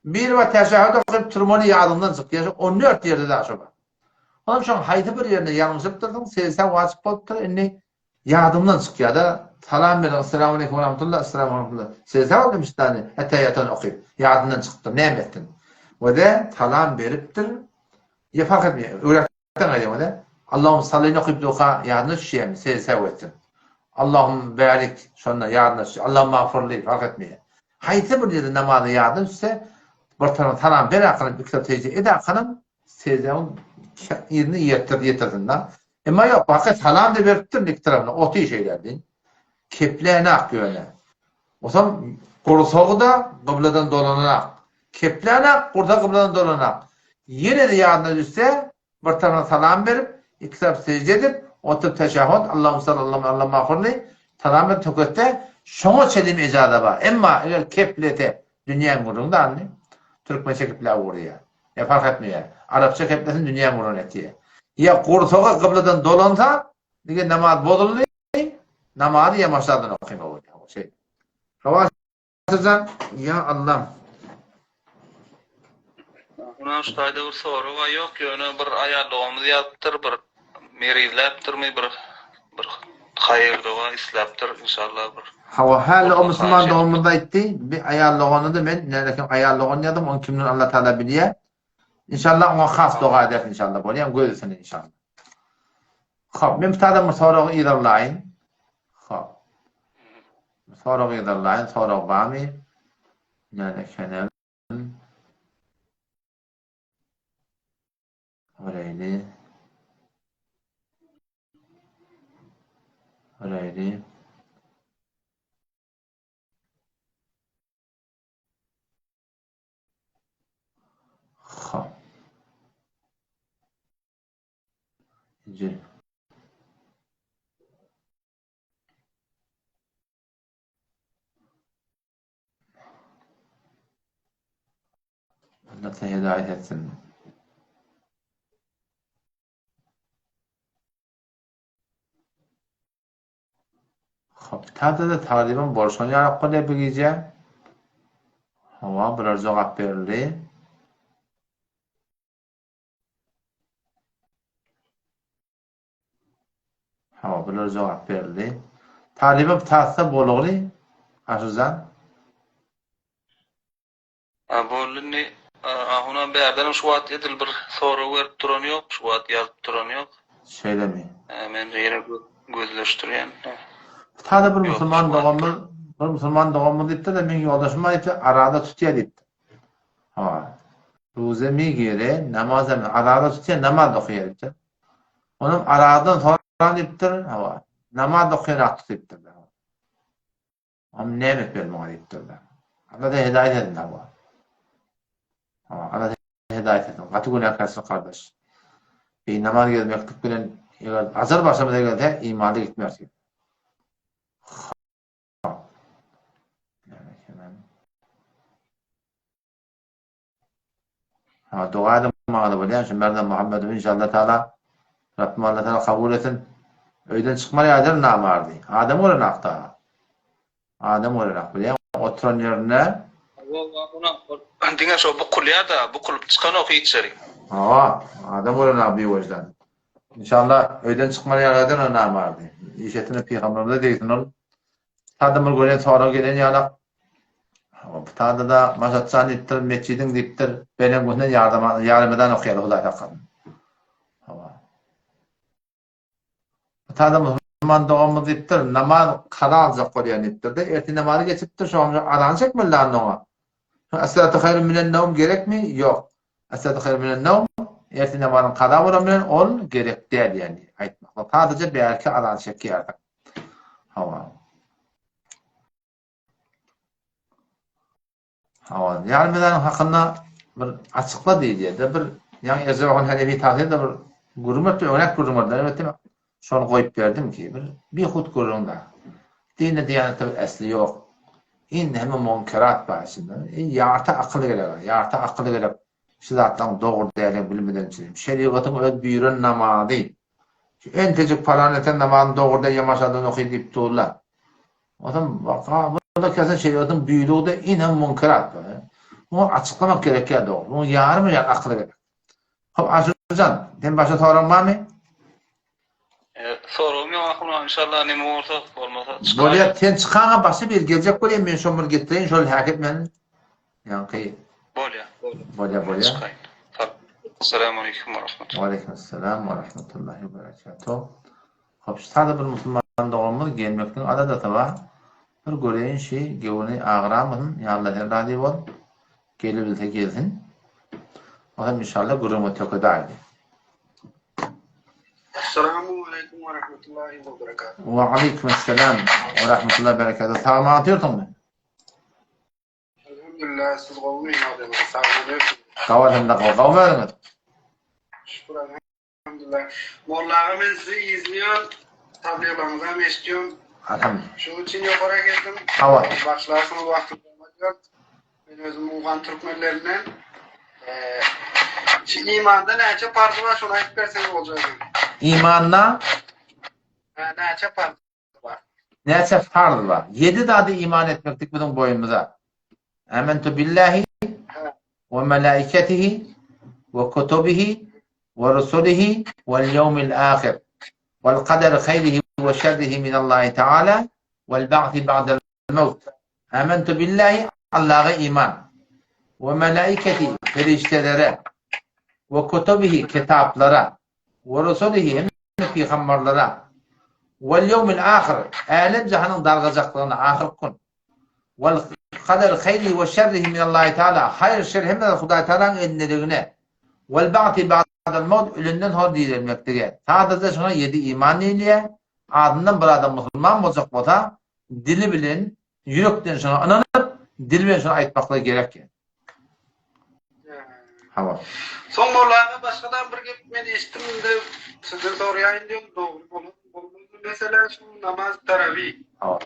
Biri bar teşehhüd okyp turmaly ýadyňdan çykýar. Şu 14 ýerde-de şo bar. Onam şoň haýsy bir ýerinde ýalňyşypdyrsyň, sejde wajyp bolupdyr, indi Ýadymdan çykýada, salam beriň, Esselamu aleýkum we rahmetullah, Esselamu rahmetullah. Sejde boldum işdäni, Ettehiýatyny okyp. Ýadyndan çykypdyr, näme etsin. We-de salam beripdir. Ýa fark etmeýär, öwräkden gaýdýan we-de Allahum sallyny okyp durka ýadyna düşýärmi, sejde sehw etsin. Allahum bärik, şonda ýadyna düşýär. Allahum magfurli, fark etmeýär. Haýsy bir ýerde namazy ýadyna düşse, bir tarapdan salam ber akanym, iki tarap sejde ed akanym, sejdäniň ýerine ýetir, ýetirsin-de. Emma ýok, baky salam-da beripdir iki tarapyna, oty şeýle diý. Keplänak ýöne. Osam gursagy-da gybladan dolanak. Keplänak, gursagy gybladan dolanak. Ýene-de ýadyna düşse, bir tarapyna salam berip, iki tarap sežde edip, oturyp teşehhud, Allahumma salli Allahumma Allahumma agfirli, salam berip töketse, şoňa çenli ejaza bar. Emma eger keplese, dünýäň gürrüňi dany, türkmençe kepläp ugraýar. Ýa parh etmeýär. Arapça keplesin dünýäň gürrüňini etýär. Ýa gursagy gybladan dolansa, diňe namaz bozuldy, namazy ýa başlardan okaýmaly bolýar. Şeýle. Hawa Asyjan, ýa Allam. Munam şu taýda bir sorag-a ýok, ýöne bir aýal doganymyz ýazypdyr, bir merizläpdirmi, bir bir haýyr-doga isläpdir, inşallah bir Hawa, häli o musulman doganymyz aýtdy, bir aýal doganydy, men nälekim aýal dogan ýazdym, ony kimdigini Allah Taala bilýär. Inşallah oňa has doga ederis inşallah, bolýamy göz üstüne inşallah. Hop, men bu taýdan bir soragy yzarlaýyn. Hop. Soragy yzarlaýyn, sorag barmy? Nälekenem. Göreýli. Göreýli. Hop. Nji. Allah size hidayet etsin. Hop, tada-da talybyň bolşuny ýarak bolýar bu gije. Hawa, bular jogap berildi. Hawa, bular jogap berildi. Talyba tatsa bolugly, Aşyrjan. A boldy indi Ahunam bärdenem şu wagt edil bir sorag berip duran ýok, şu wagt ýazyp duran ýok. Şeýlemi? Men ýene gözleşdirýän. Sada bir musulman doganymyz, bir musulman doganymyz diýipdir-de, meň ýoldaşym bar diýipdir, araza tutýar diýipdir. Hawa. Ruze migire, namaza araza tutýar, namaz okaýar diýipdir. Onuň arazadan soran diýipdir, hawa, namaz okaýan wagty diýipdir. Am näme etmeli muňa diýipdir-de. Allah da hidaýet etsin hawa. Hawa, Allah da hidaýet etsin. Gaty günäkärsiň gardaş. Bir namaz gezmeklik bilen eger ajal başymyza gelse imanda gitmeris. Ha, doga edin maňa-da bolýar. Şu Merdem Muhammedowy inşallah Taala Rabbim Allah Taala kabul etsin. Öýden çykmaly ýadyr namardy. Adam görenakda. Adam görenak bilýän oturan ýerinde. Diňe şo bukulýar-da, bukulyp çykanok hiç ýeri. Hawa, adam görenak biwejdan. Inşallah öýden çykmaly ýadyr namardy. Iş etine pygamberimize degsin ol. Sada bir gören sorag gelen ýalak. Sada-da Maşatjan diýipdir, metjidiň diýipdir, beren gününden ýardam ýarymydan okaýar Hudaý saklasyn. Hawa. Sada musulman doganymyz diýipdir, namaz kaza aljak bolýan diýipdir-de, ertir namazy geçipdir, şoňa azan çekmeli lan oňa. As-salatu haýrun minen nawm gerekmi? Ýok. As-salatu haýrun minen nawm ertir namazyň kaza bolan bilen ol gerek däl ýagny aýtmak. Sadaja bärki azan çekýärsiň. Hawa. Hawa, ýarym mezanyň hakynda bir açykla diýilýär-de, bir ýaňy Erjebahun Hanefi tagsyr-da bir gürrüň beripdir, öňräk gürrüň berdi. Elbetde men şony goýup berdim ki, bir bihut gürrüň-dä. Dinde diýanetde bir esli ýok. Indi hemme munkerat bar içinde. E, ýarty akyl gerek, ýarty akyl gerek. Şu zatlaryň dogry däldigini bilmeden üçin. Şerigatyň öz buýran namazy. Şu entejik palan eten namazyny dogry däl ýamaşadan oky diýip durlar. Onsoň waka bu kesen şerigatyň buýrugy-da iň munkerat. Muňa açyklamak gerek ýa dogry. Muňa ýarym ýa akyl gerek. Hop Aşyrjan, sen başga soragyň barmy? Soragym ýok ahun inşallah neme bolsa bolmasa çykaýyn. Bolýar sen çykaňa başga biri geljek bolýar men şony bir getireýin şol häkit men ýaňky. Bolýar. Bolýar bolýar. Çykaýyn. Assalamu aleýkum we rahmetullah. We aleýkum assalam we rahmetullahi we berekatuh. Hop şu sada bir musulman doganymyz gelmekligiň aladasy bar. Bir göreýin şi göwni agyramasyn ýa Allah sen razy bol. Gelebilse gelsin. Onam inşallah gürrüňe tökedäýdi. Essalamu aleýkum we rahmetullahi we berekatuh. We aleýkum esselam we rahmetullahi we berekatuh. Sag-aman otyrsyňmy? Elhamdülillah siz gowumy ýagdaýyňyz sag-aman ýörsüňiz. Gaw elhamdülillah gowy özüňiz? Şükür elhamdülillah. Molla aga men sizi izleýän, tablyglaryňyzam eşitýän. Alhamdülillah. Şunuň üçin ýokara geldim. Hawa. Başlarsyňyz wagtynda bolýar. Men özüm Owgan türkmenlerinden. Şu imanda näçe parzy bar şony aýdyp berseňiz boljak eken. Imanda? Hä, näçe parz bar? Näçe farz bar? Ýedi zady iman etmeklik biziň boýnumyza. Amentu billahi we melaiketihi we kutubihi we rusulihi wal ýewmil ahir wal kaderi haýrihi we şerrihi minallahi taala wal ba'si ba'del mewt. Amentu billahi Allaha iman we melaiketihi perişdelere we kutubihi kitaplara we rusulihi hemme pygamberlere wal ýewmil ahyr älem jahanyň dargajaklygyna ahyrky gün wal kader haýrihi we şerrihi minallahi taala haýyr şer hemme zat Hudaý Taalaň elindeligine wal ba'ti ba'dal mawt ölenden soň direlmeklige sadaja şuňa ýedi iman diýilýär azyndan bir adam musulman boljak bolsa dili bilen ýürekden şuňa ynanyp dili bilen şuny aýtmaklygy gerek ýa. Hawa. Soň Molla aga başgadan bir gep men eşitdim indi sizden soraýaýyn diýdim dogry bolar bolmazmy mesele şu namaz tarawi. Hawa.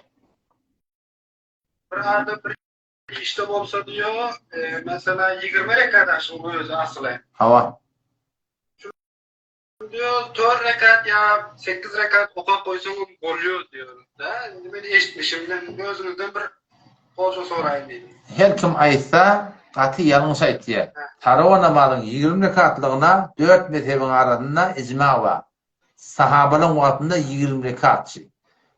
Bir adam bir işde bolsa diýo e, mesela 20 rekat şuň özi asyly. Hawa. Diýo 4 rekat ýa 8 rekat okap goýsaň bolýar diýo. Da indi men eşitmişimden özüňizden bir goja soraýyn diýdim. Her kim aýtsa gaty ýalňyş aýtýar. Tarawa namazyň 20 rekatlygyna dört mezhebiň arasynda ijma bar. Sahabalaň wagtynda 20 rekatçy.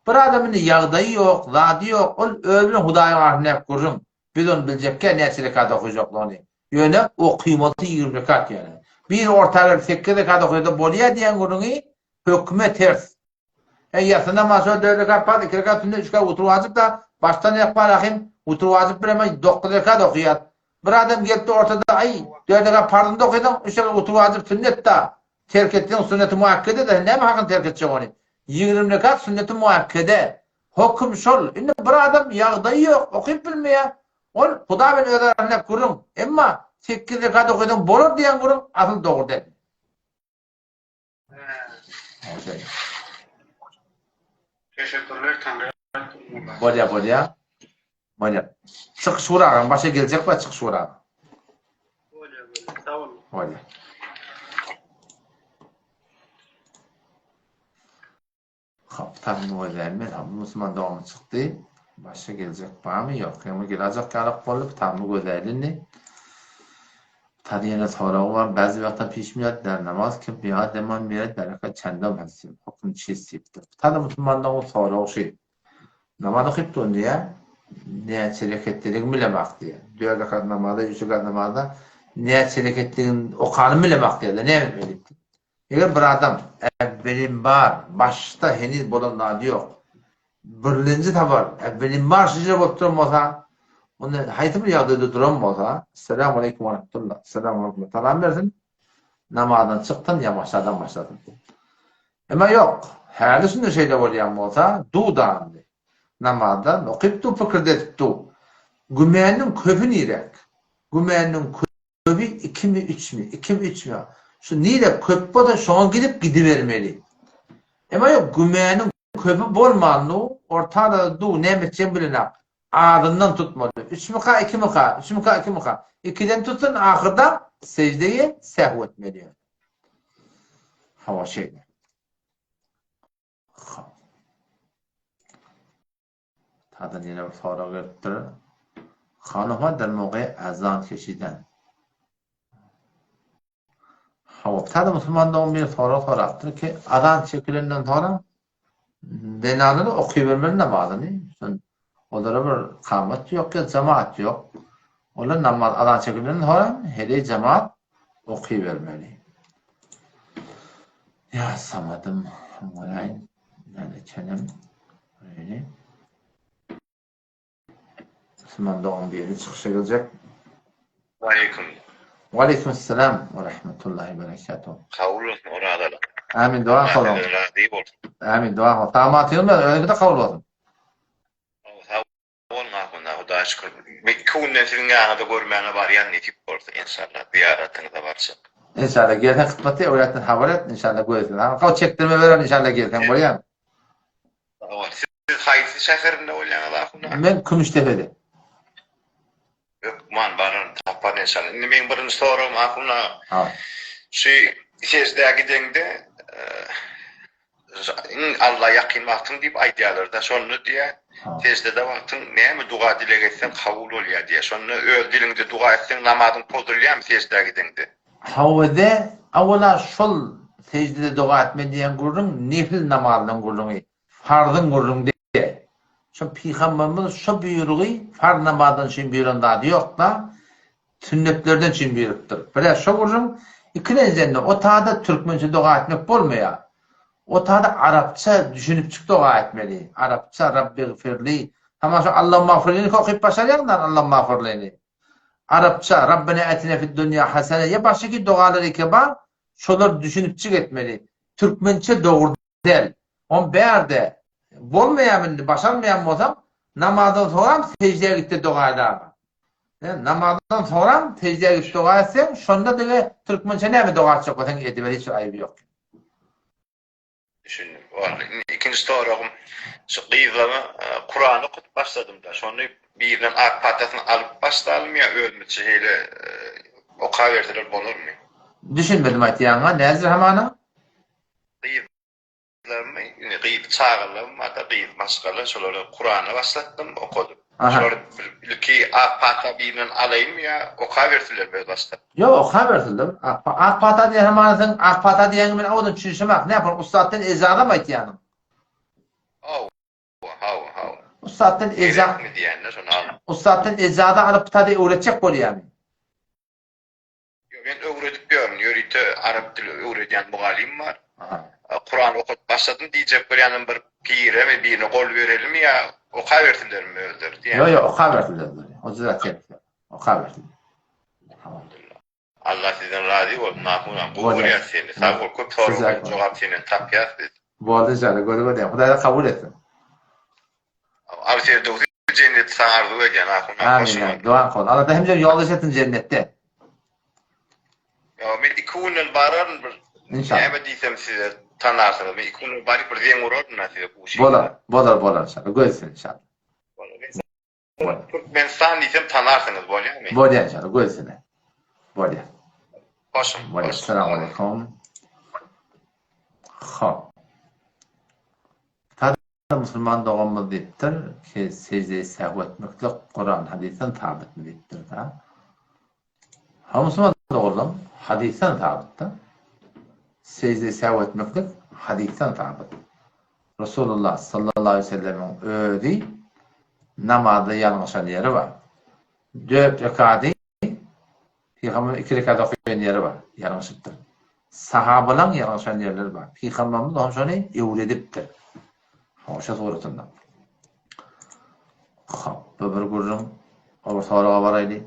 Bir adam indi ýagdaýy ýok, zady ýok, ol özi bilen Hudaýyň arasyndaky gürrüň. Biz ony biljekkä näçe rekat okajaklygyny. Ýöne okymasy 20 rekat ýöne. Biri orta gelip 8 rekat okasa bolýar diýen gürrüňi höküme ters. E ýasy namaz şol 4 rekat parz, 2 rekat sünnet, 3 rekat witr wajyp da, başdan aýak bar ahim, witr wajyp bireme 9 rekat okaýar. Bir adam gelipdi ortada aý 4 rekat parzyny da okaýsaň, 3 rekat witr wajyp sünnet da. Terk etseň sünneti muakkede de, sen näme hakyny terk etjek ony? 20 rekat sünneti muakkede. Hokum şol. Indi bir adam ýagdaýy ýok, okyp bilmeýär. Ol Huda bilen öz arasynda gürrüň. Emma 8 rekat okaýsaň bolar diýen gürrüň asyl dogry däl. Teşekkürler Taňry Bolýa bolýa. Bolýa. Çykyş uragyň başa geljek we çykyş uragy. Bolýa bolýa. Sag boluň. Bolýa. Hop, taryny gözläýin men. Hop, musulman dogany çykdy. Başga geljek barmy? Ýok. Ýöne gelajak ýalak boldy. Taryny gözläýli indi. Tary ýene soragy bar. Bäzi wagtda pişmeýär der namaz kim ýa deman mere dereka çendem hassim. Hukm çiz diýipdir. Tary musulman dogany soragy şu. Namaz okyp dur diýýär. Näçe reketligini bilemak diýýär. Dört rekat namazda, üç rekat namazda näçe reketligini okanyny bilemak diýýär. Näme etmeli diýipdir. Eger bir adam äwwelinbar, başda heniz bolan zady ýok, birlenji sapar äwwelinbar şeýle bolup duran bolsa, onda haýsy bir ýagdaýda duran bolsa, Esselamu aleýkum we rahmetullah, Esselamu aleýkum salam bersin, namazdan çyksyn ýa başadan başlasyn. Emma ýok, häli şunda şeýle bolýan bolsa, dudandy. Namazdan okyp dur, pikirde edip dur. Gümäniniň köpi niräk? Gümäniniň Köbi ikimi üçmi, ikimi üçmi, şu nire köp bolsa şoňa gidip gidibermeli. Emma ýok gümäniň köbi bolman du, orta arada du näme etjegini bilenak. Azyndan tutmaly. Üçmika ikimika, üçmika ikimika. Ikiden tutsun ahyrda. Sejdeýe sehw etmeli ýöne. Hawa şeýle. Tadan ýene bir sorag gelipdir. Hanyma der moge azan keşiden. Hawa, tada musulman dogan bir sorag sorapdyr ki, azan çekilenden soňra zenanlar okybermeli namazyny. Şon olara bir kamat ýok, ýa jemaat ýok. Olar namaz azan çekilenden soňra heleý jemaat okybermeli. Ýa samadym, göräýin, näme çenem. Öýni. Musulman dogan biri çykyşa geljek. Aleýkum. Waleýkim esselam we rahmetullahi we berekatuh. Kabul bolsun Orazaly. Amin doga Allah kylyn. sizden razy bolsun. Amin doga kylyn. Samatyňyz bilen özüňize kabul bolsun. Sag boluň ahunda Hudaýa şükür. Bir iki günden siziň ýanyňyzda görmäne barýan nesip bolsa enşallah zyýaratyňyza barjak. Enşallah gelseň kysmaty öwretden habar et enşallah gözüne. Gaw çekdirme beren enşallah gelseň bolýamy? Sag bol. Siz haýsy şäherinde bolýaňyz ahun aga? Men Kümüşdepede. Hökman bararyn, taparyn enşalla. Indi meň birinji soragym ahun aga. Ha. Şu seždä gideňde iň Alla ýakyn wagtyň diýip aýdýarlar-da, şonda diýýär, seždede wagtyň näme duga dileg etseň kabul bolýar diýýär. Şonda öz diliňde duga etseň namazyň pozulýarmy seždä gideňde? Hawa-da, awala şol seždede doga etme diýen gürrüň nefil namazynyň gürrüňi, farzyň gürrüňi däl. Şo pygamberimiz şo buýrugy farz namazdan üçin buýran zady ýok-da, sünnetlerden üçin buýrupdyr. Bir-ä şo gürrüň, ikilenjiden-de o tada türkmençe doga etmek bolmaýar. O tada arapça düşünipjik doga etmeli. Arapça Rabbigfirli, tamam şo Allahumagfirlini okyp başarýaňda Allahumagfirlini. Arapça, Rabbena atina fid dunýa hasene ýa başga dogalar eke bar, şolar düşünipjik etmeli. Türkmençe dogry däl. On bärde bolmaýam indi başarmaýan bolsaň namazdan soňram seždä gitde doga edäge. Namazdan soňram seždä gidip doga etseň şonda diňe türkmençe näme doga etjek bolsaň ediber hiç bir aýyby ýok. Düşündim. Boldy. Indi ikinji soragym, şu gyzlaryma Kurany okudyp başladym-da, şony birinden ak patasyny alyp başlalymy ýa özümizçe şeýle okaberseler bolarmy? Düşünmedim aýtýanyňa, näzir hamana? Gyzlarymy, indi gyz çagalarym bar-da, gyz maşgala, şolara Kurany başlatdym, okadyp. Şolar ilki ak pata birinden alaýynmy ýa okabersinlermi özbaşdak? Ýok, okabersinler. Ak ak pata diýen hamana sen ak pata diýeniňi men owadan düşünişemok. Näme ol ussatdan ejazamy aýtýanyň? Hawa, hawa, hawa. Ussatdan eja Gerekmi diýende şony al. Ussatdan ejaza alyp pata öwretjek bolýamy? Ýok, men öwredip ýörün. Ýörite arap dili öwredýän mugallym bar. Kuran okadyp başladym diýjek bolýanam bir piremi birine gol berelimi ýa okabersinlermi özleri diýýän. Ýok, ýok, okabersinler özleri. O juda kerek. Okabersinler. Alhamdulillah. Allah sizden razy bolsun Ahunam. Gowy görýäs seni. Sag bol. Köp soraglara jogap senden tapýas biz. Boldy inşallah. Görüp bolýar. Hudaý kabul etsin. Al Firdöwsi jenneti saňa arzuw edýän ahun Amin amin. Dogan kol. Allah da hemje ýoldaş etsin jennetde. Ýa men iki günden bararyn bir. İnşallah. Näme diýsem size tanarsyňyz. Men iki günden baryp bir zeň uraryn da size guşy. Bolar, bolar, bolar inşallah. Gözsün inşallah. Bolar. Türkmenistan diýsem tanarsyňyz bolýarmy? Bolýar inşallah gözsüne. Bolýar. Hoşum. Bolýar. Salam aleyküm. Hop. Musulman doganymyz diýipdir ki, sejdeyi sehw etmeklik Kuran hadysdan sabytmy diýipdir da. Ha musulman doganlarym hadysdan sabytda. Sejdeyi sehw etmeklik hadysdan sabyt. Resulullah sallallahu aleyhi ve sellemiň özi namazda ýalňyşan ýeri bar. Dört rekady Pygamberimiz iki rekat okaýan ýeri bar, ýalňyşypdyr. Sahabalaň ýalňyşan ýerleri bar. Pygamberimiz oňa şony öwredipdir. Hoşa suratynda. Hop, bu bir gürrüň. O bir soraga baraýly.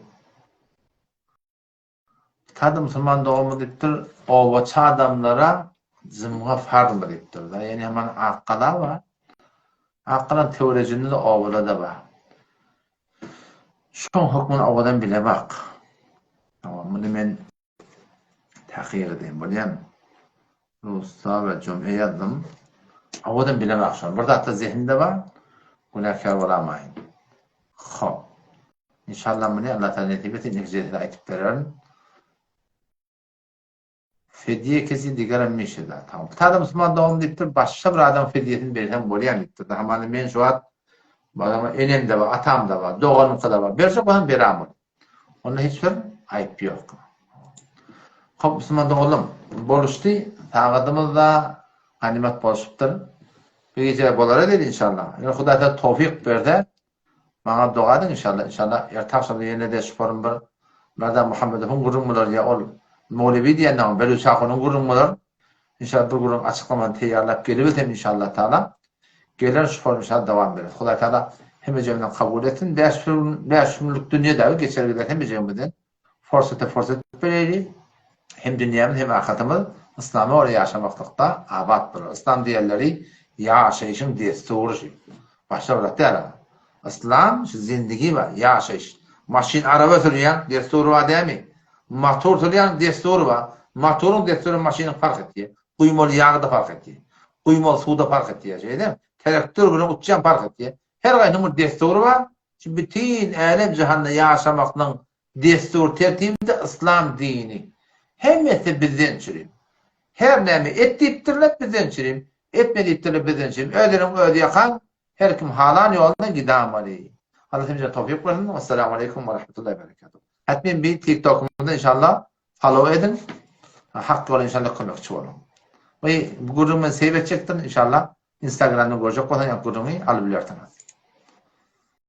Sada musulman doganymyz diýipdir, obaçy adamlara jymga farzmy diýipdir. Da, ýani hemen Akgala bar. Akgalan töwerejinde-de obada-da bar. Şoň hökmüni owadan bile bak. Tamam, muny men takyk edeýin, bolýamy? Russa we jum'e ýazdym. Owadan bile bak şony. Bir zatda zehinde bar, günäkär bolamaýyn. Hop. Inşallah muny Allah Taala nesip etse indiki jelsede aýtyp bererin. Fedýe kesi digerem mişeda. Tamam. Bir adam musulman dogan diýipdir, başga bir adam fedýesini berseň bolýar diýipdir. Hamana men şu wagt Badama enem-de bar, atam-da bar, doganymka-da bar. Berjek bolsam berämok. Onda hiç bir aýyp ýok. Hop, musulman doganlarym, boluşdy. Sagadymyz-da ganymat bolşupdyr. Bir gije bolar edeli inşallah. Eger Hudaý taala towfyk berse, maňa doga ediň inşallah. Inşallah erte agşamda ýene-de şu forum bir Merdan Muhammedowyň gürrüň bolar ýa ol Mowlewi diýen Beluç ahunyň gürrüň bolar. Inşallah bir gürrüň açyklamany teýýarlap gelibilsem inşallah taala. Geler şu form inşallah dowam berer. Hudaý taala hemmejemizden kabul etsin. 5 gün 5 günlük dünýe dagy geçer gider hemmejemizden. Forsata forsat bereli. Hem dünýämiz hem ahyretimiz yslama görä ýaşamaklykda abat bolar. Yslam diýenleri ýaşaýşyň dessury şu. Başga bir zat däl. Yslam şu zindigi bar, ýaşaýyş. Maşyn araba sürýäň, dessury bar dämi? Motor sürýäň, dessury bar. Motoryň dessury maşynyň parh etýär. Guýmaly ýagy-da parh etýär. Guýmaly suw-da parh etýär. Şeýdemi? Traktor bilen uçýan parh etýär. Her gaýsynyň bir dessury bar. Şu bütin älem-jahanda ýaşamaklygyň dessur tertibi-de yslam dini. Hemmesi bizden çürim. Her näme et diýipdirler, bizden çürim. Etme diýipdirler, bizden çürim. Özüniň özi ýakan, her kim halan ýolundan gidamaly. Allah hemmämize towfyk bersin. Wessalamu aleýkum we rahmetullahi we berekatuh. Hatmen bir TikTokymyzda inşallah follow ediň. Hak ýola inşallah kömekçi boluň. We bu gürrüňi men save etjekdim inşallah. Instagramda görjek bolsaň ýa gürrüňi alyp bilersiňiz.